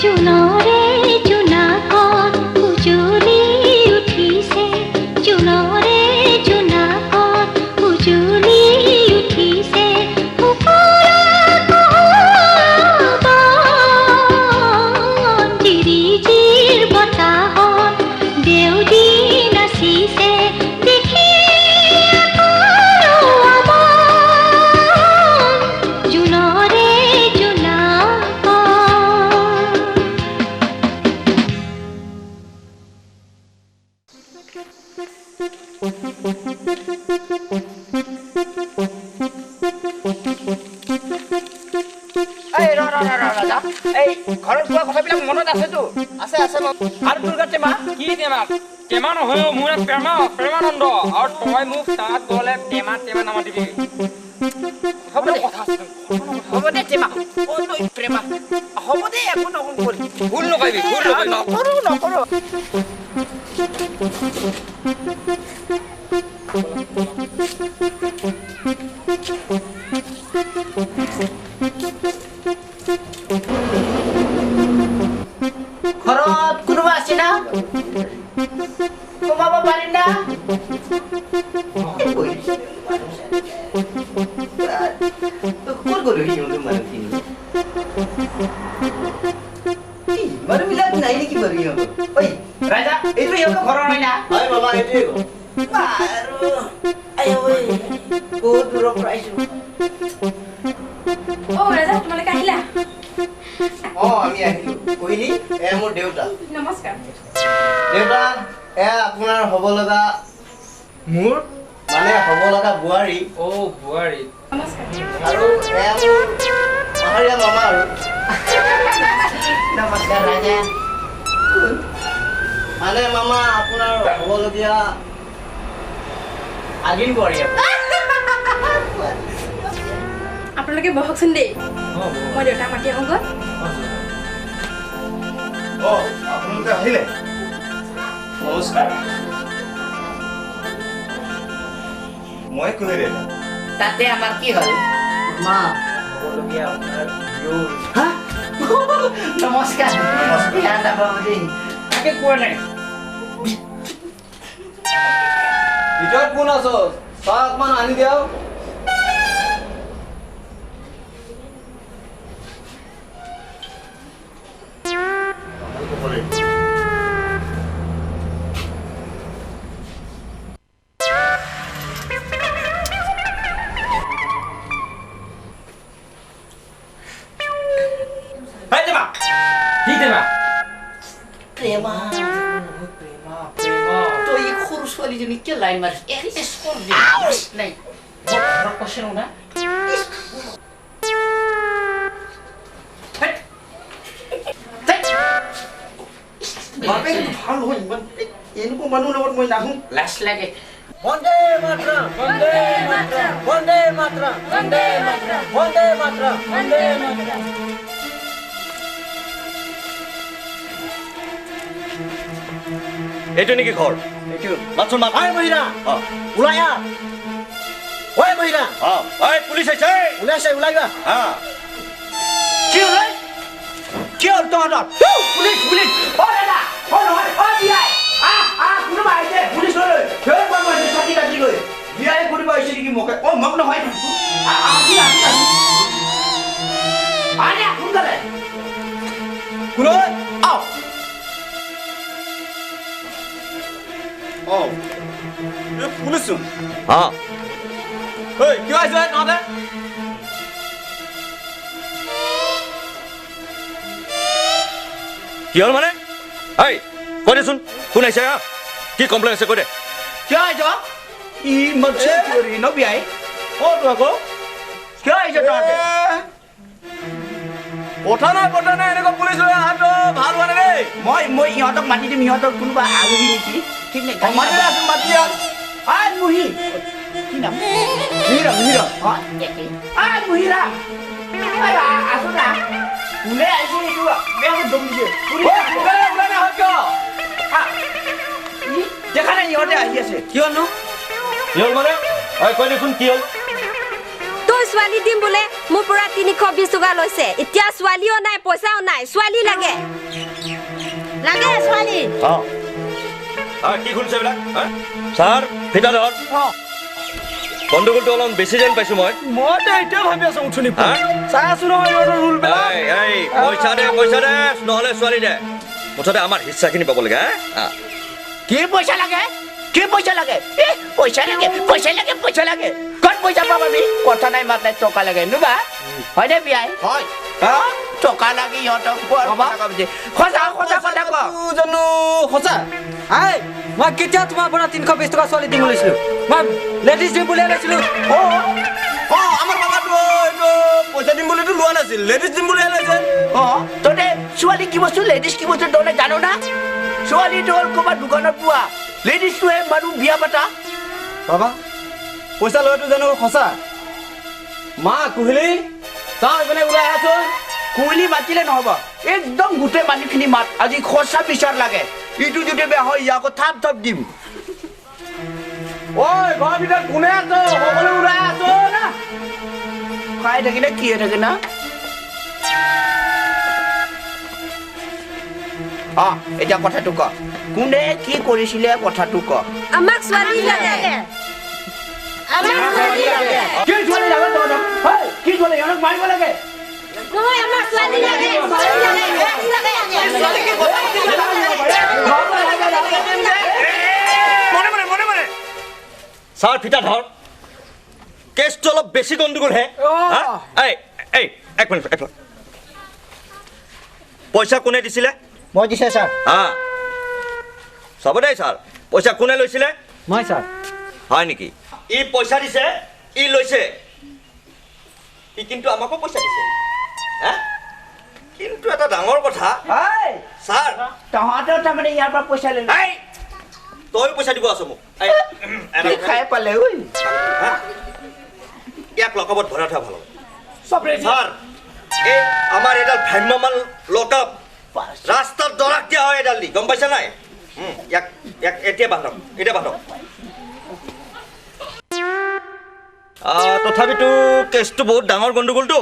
জোনৰে জোনাকত উজলি উঠিছে, জোনৰে জোনাকত উজলি উঠিছে। জিৰিজিৰ বতাহত দেউদি নাচিছে, দেখি জোনৰে জোনাকত। এই ৰ ৰ ৰ ৰ ৰাজা, এই ঘৰত কোৱা কথাবিলাক মনত আছেতো? আছে আছে। আৰু দুৰ্গা টেমা? কি টেমা? টেমা নহয় অ, মোৰ নাম প্ৰেমা, প্ৰেমানন্দ। আৰু তই মোক তাত গ'লে টেমা টেমা নামাতিবি। হ'ব দে, কথা আছে। হ'ব দে টেমা। অ তই প্ৰেমা, হ'ব দে, একো নকৰো। ভুল নকৰিবি, ভুল নকৰিবি। নকৰো নকৰো। ঘৰত কোনোবা আছে না? সোমাব পাৰিম না? ক'ত গ'ল সিহঁতৰ মানুহখিনি? মানুহবিলাক নাই নেকি বাৰু সিহঁতৰ? ঐ ৰাজা, এইটো সিহঁতৰ ঘৰৰ হয় না? হয় মামা, এইটোৱে ঘৰ। বাৰু আই ঐ, বহুত দূৰৰ পৰা আহিছো। অ ৰাজা, তোমালোকে আহিলা? অ আমি আহিলো। কোহিলী, এয়া মোৰ দেউতা। নমস্কাৰ দেউতা। এয়া আপোনাৰ হ'ব লগা, মোৰ মানে হ'ব লগা বোৱাৰী। অ বোৱাৰী। নমস্কাৰ। আৰু এয়া মোৰ পাহাৰীয়া মামা। আৰু নমস্কাৰ ৰাজা। মানে মামা আপোনাৰ হ'বলগীয়া আগিন বোৱাৰী। আপোনালোকে বহকচোন দেই, মই দেউতাক মাতি আহোঁগৈ। অ আপোনালোকে আহিলে, নমস্কাৰ। মই কোনে দেউতা? তাতে আমাৰ কি হ'ল? মা হ'বলগীয়া আপোনাৰ। নমস্কাৰ। বেয়া নাপাব দেই। তাকে কোৱা নাই। ভিতৰত কোন আছ? চাহ অকমান আনি দিয়া। হেই টেমা। কি টেমা? প্ৰেমা, প্ৰেমা, প্ৰেমা। তই এই সৰু ছোৱালীজনীক কিয় লাইন মাৰিছ? এক দি নাই মই ঘৰত কৈছে না। বাপেকটো ভাল নহয় ইমান, এনেকুৱা মানুহৰ লগত মই নাহোঁ, লাজ লাগে। বন্দে মাতৰম, বন্দে মাতৰম, বন্দে মাতৰম, বন্দে মাতৰম, বন্দে মাতৰম, বন্দে মাতৰম। এইটো নেকি ঘৰ? এইটো। মাতচোন মাত। ঐ মহিলা, অ ওলাই আহ। ঐ মহিলা। অ ঐ পুলিচ আহিছে। ওলাইছে, ওলাই যোৱা। অ কি হ'ল? কি হ'ল তহঁতৰ? Police police. অ দাদা, অ নহয়, অ বিয়াই, আহ আহ, কোনোবা আহিছে পুলিচ লৈ, ধেৰ মানুহ আহিছে ছাতি কাটি লৈ। বিয়াই কৰিব আহিছে নেকি মোকে? অ মোক নহয়। আহ সোনকালে। কোন? আও অ এই পুলিচচোন। অ ঐ কিয় আহিছ তহঁতে? কি হ'ল মানে? ঐ কৈ দেচোন, কোন আহিছে? হা, কি কমপ্লেইন আছে কৈ দে। কিয় আহিছ? ই ন বিয়াই। অ তো আকৌ কিয় আহিছ তহঁতে? কথা নাই, কথা নাই, এনেকুৱা পুলিচ লৈ অহাটো ভাল হোৱা নাই দেই। মই মই ইহঁতক মাতি দিম, ইহঁতৰ কোনোবা আলহী নেকি ঠিক নাই। মাতি আছোন, মাতি আহ। আই মুহি, কি নাম? মিহিৰাম, মিহিৰাম। অ একেই। আই মুহিৰাম, আছো না। কোনে আহিছে এইটো বেয়াকৈ দম দিছে। সোনকালে ওলাই নাহ কিয়? দেখা নাই ইহঁতে আহি আছে। কিয়নো কি হ'ল মানে? ঐ কৈ দেচোন কি হ'ল? তই ছোৱালী দিম বোলে, মোৰ পৰা 320 টকা লৈছে। এতিয়া ছোৱালীও নাই, পইচাও নাই, ছোৱালী লাগে লাগে ছোৱালী। কি শুনিছে এইবিলাক? ছাৰ ফিটা ধৰ। গণ্ডগোলটো অলপ বেছি যেন পাইছো মই। মইতো এতিয়া ভাবি আছো উঠনি চাই আছো নহয় ৰুলবিলাক। এই পইচা দে, পইচা দে, নহ'লে ছোৱালী দে। মুঠতে আমাৰ হিচ্ছাখিনি পাব লাগে। কি পইচা লাগে? কি পইচা লাগে? এ পইচা লাগে, পইচা লাগে, পইচা লাগে। ক'ত পইচা পাম আমি? কথা নাই মাত নাই, টকা লাগে নুবা হয়নে বিয়াই? হয়, টকা লাগে ইহঁতক। সঁচা সঁচা কথা ক জানো? সঁচা। এই মই কেতিয়া তোমাৰ পৰা 320 টকা ছোৱালী দিম লৈছিলো? মই লেডিজ দিম বুলিয়ে লৈছিলো। আমাৰ বাবাটো এইটো পইচা দিম বুলিতো লোৱা নাছিল, লেডিজ দিম বুলিহে লৈছে। তহঁতে ছোৱালী কি বস্তু, লেডিজ কি বস্তু তহঁতে জানো না? ছোৱালীটো হ'ল ক'ৰবাত দোকানত পোৱা, লেডিজটোহে মানুহ বিয়া পাতা। বাবা পইচা লোৱাটো জানো সঁচা? মা কুহিলি চাওঁ এইপিনে ওলাই আহাচোন। কুহিলি মাতিলে নহ'ব, একদম গোটেই মানুহখিনি মাত। আজি সঁচা বিচাৰ লাগে। ইটো যদি বেয়া হয় ইয়াকো থাপ থাপ দিম। ঐ ঘৰৰ ভিতৰত কোনে আছ? সকলো ওলাই আহাচোন। খাই থাকিলে কি হৈ থাকে না? এতিয়া কথাটো ক, কোনে কি কৰিছিলে কথাটো ক। আমাক ছোৱালী লাগে। কি ছোৱালী লাগে তহঁতক? কি ছোৱালী? ইহঁতক মাৰিব লাগে। নহয়, আমাক ছোৱালী লাগে। মনে মনে মনে মনে ছাৰ ফিটা ধৰ। কেছটো অলপ বেছি গণ্ডগোল হে। এই এই এক মিনিট, এক মিনিট। পইচা কোনে দিছিলে? মই দিছে ছাৰ। চাব দেই ছাৰ, পইচা কোনে লৈছিলে? মই ছাৰ। হয় নেকি? ই পইচা দিছে, ই লৈছে, ই কিন্তু আমাকো পইচা দিছে। কিন্তু এটা ডাঙৰ কথা ছাৰ, তহঁতেও তাৰমানে ইয়াৰ পৰা পইচা ল'লি? তয়ো পইচা দিব আছ মোক। খাই পালে ইয়াক লকআপত ভৰাই থোৱা ভাল হ'ব ছাৰ। এই আমাৰ এডাল ভ্ৰাম্যমান লকআপ ৰাস্তাত দৰাক দিয়া হয় এডাল দি, গম পাইছা নাই? ইয়াক ইয়াক এতিয়া বান্ধক, এতিয়া বান্ধক। তথাপিতো কেছটো বহুত ডাঙৰ গণ্ডগোলটো।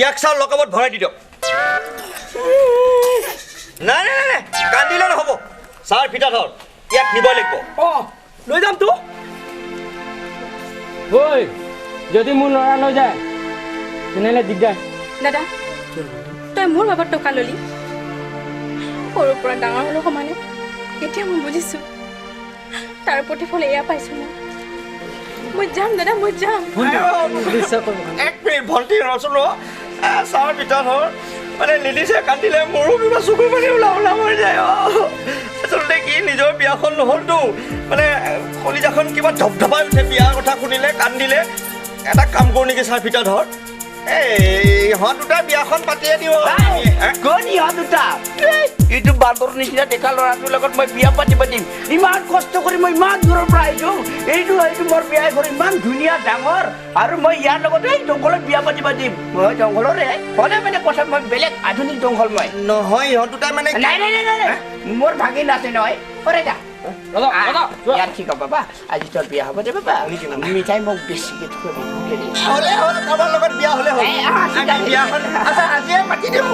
ইয়াক ছাৰ লকআপত ভৰাই দি দিয়ক। নাই নাই নাই, কান্দিলে নহ'ব ছাৰ। ফিটা ধৰ, ইয়াক নিবই লাগিব। লৈ যামতো। ঐ যদি মোৰ ল'ৰা লৈ যায় তেনেহ'লে দিগদাৰ। দাদা তই মোৰ বাবদ টকা ল'লি, সৰুৰ পৰা ডাঙৰ হ'লো সমানে। এতিয়া মই বুজিছোঁ তাৰ প্ৰতিফল এয়া পাইছোঁ মই। মই যাম দাদা, মই যাম। এক মিনিট ভণ্টি ৰচোন ৰ। ছাৰ ফিটা ধৰ, মানে লেডিছে কান্দিলে মোৰো কিবা চকুৰ পানী ওলাও ওলাও হৈ যায়। আচলতে কি নিজৰ বিয়াখন নহ'লতো, মানে কলিজাখন কিবা ধপধপাই উঠে বিয়াৰ কথা শুনিলে, কান্দিলে। এটা কাম কৰোঁ নেকি ছাৰ ফিটা ধৰ, এই ইহঁত দুটা বিয়াখন পাতিয়ে দিওঁ। কোন ইহঁত দুটা? এইটো বান্দৰ নিচিনা ডেকা ল'ৰাটোৰ লগত মই বিয়া পাতিব দিম? ইমান কষ্ট কৰি মই ইমান দূৰৰ পৰা আহিছোঁ। এইটো এইটো মোৰ বিয়া ঘৰ ইমান ধুনীয়া ডাঙৰ, আৰু মই ইয়াৰ লগতে এই জংঘলত বিয়া পাতিব দিম? মই জংঘলৰে হ'লে মানে কথা, মই বেলেগ আধুনিক জংঘল মই নহয়। ইহঁত দুটাই মানে নাই নাই নাই নাই, মোৰ ভাগিন আছে নহয়। অৰে যা ইয়াত ঠিক হ'ব বাবা, আজি তোৰ বিয়া হ'ব দে বাবা। মিঠাই মোক বেছিকে হ'লে হ'ল, কাৰোবাৰ লগত বিয়া হ'লে হ'ল। বিয়াখন আজিয়ে পাতি দিওঁ।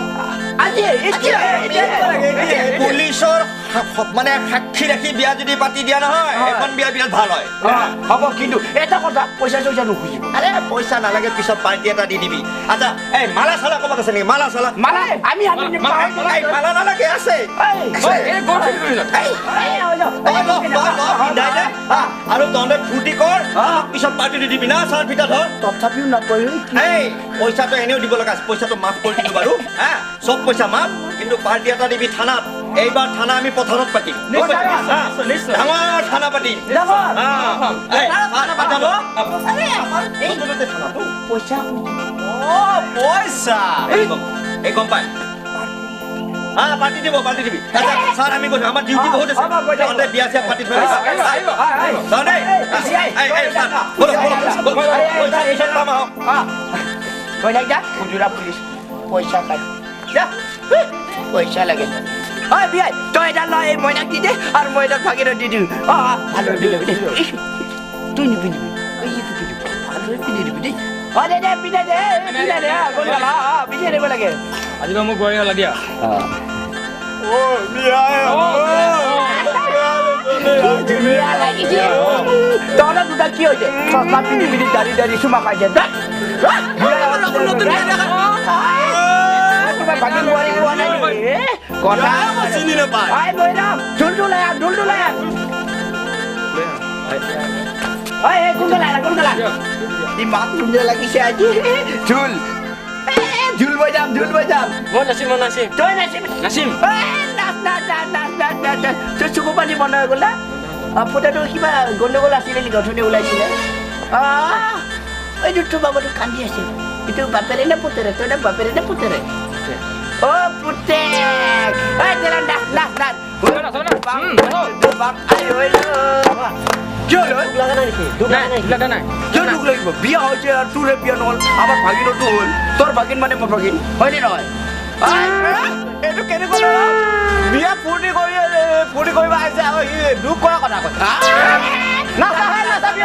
পুলিচৰ মানে সাক্ষী ৰাখি বিয়া যদি পাতি দিয়া নহয়, এখন বিয়া বিৰাট ভাল হয়। হ'ব, কিন্তু এটা কথা, পইচা চইচা নুখুজিব। আৰে পইচা নালাগে, পিছত পাৰ্টি এটা দি দিবি। আচ্ছা এই মালা চালা ক'ৰবাত আছে নেকি? মালা চালা? মালা আমি মালা নালাগে, আছে। আৰু তহঁতে ফূৰ্তি কৰ, পিছত পাৰ্টি দি দিবি না। ছাৰ ফিটা ধৰ। তথাপিও নকয়। এই পইচাটো এনেও দিব লগা আছে, পইচাটো মাফ কৰি দিলো বাৰু। হা, চব পইচা মাফ, কিন্তু পাৰ্টি এটা দিবি থানাত। এইবাৰ থানা আমি পথাৰত পাতিম, ডাঙৰ থানা পাতিম। পইচা গম পাই পাৰ্টি দিব, পাৰ্টি দিবি। ছাৰ আমি কৈছো আমাৰ ডিউটি বহুত আছে, তহঁতে বিয়া চিয়া পাতি থৈ। পইচা পইচা লাগে। হয় বিয়াই, তই এডাল লয়, এই মইনাক দি দে, আৰু মই এডাল ভাগিনত দি দিওঁ। ভালদৰে পিন্ধি দেই, তুই নিপিন্ধিবি, এইটো পিন্ধিবি, ভালদৰে পিন্ধি দিবি দেই। অ দে দে পিন্ধাই দে পিন্ধাই দে পিন্ধাই দিব লাগে। আজি মোৰ বোৱাৰী হ'লা দিয়া। ধুনীয়া লাগিছে তহঁতৰ দুটা। কি হৈছে, চশমা পিন্ধি পিন্ধি দাড়ি দাড়ি চুমা খাইছে। ভাগিন বোৱাৰী পোৱা নাই কথা চিনি নাপায়। ঢোলটো লৈ আহ, ঢোলটো লৈ আহ। ঐ কোনফালে আহ, কোনফালে? ইমান ধুনীয়া লাগিছে আজি। ঢোল ঢোল বজাম, ঢোল বজাম। মই নাচিম, মই নাচিম। তই নাচিম? নাচিম। নাচ নাচ নাচ নাচ নাচ নাচ নাচ। তোৰ চকু পানী বন্ধ হৈ গ'ল না? ফুটাটো কিবা গণ্ডগোল আছিলে নেকি? অথনি ওলাইছিলে। এইটো তোৰ বাবাটো কান্দি আছে। এইটো বাপেৰে নে পুতেৰে? তই নে বাপেৰে নে পুতেৰে? অ পুতেক। এই নাচ নাচ নাচ। কিয় দুখ লগা নাই নেকি? দুখ লগা নাই? কিয় দুখ লাগিব? বিয়া হৈছে আৰু তোৰহে বিয়া নহ'ল, আমাৰ ভাগিনতো হ'ল। তোৰ ভাগিন মানে মোৰ ভাগিন, হয়নে নহয়? এইটো কেনেকুৱা ল'ৰা, বিয়া ফূৰ্তি কৰি ফূৰ্তি কৰিব আহিছে আকৌ সি দুখ কৰা কথা কয়। নাচা, নাচাবি।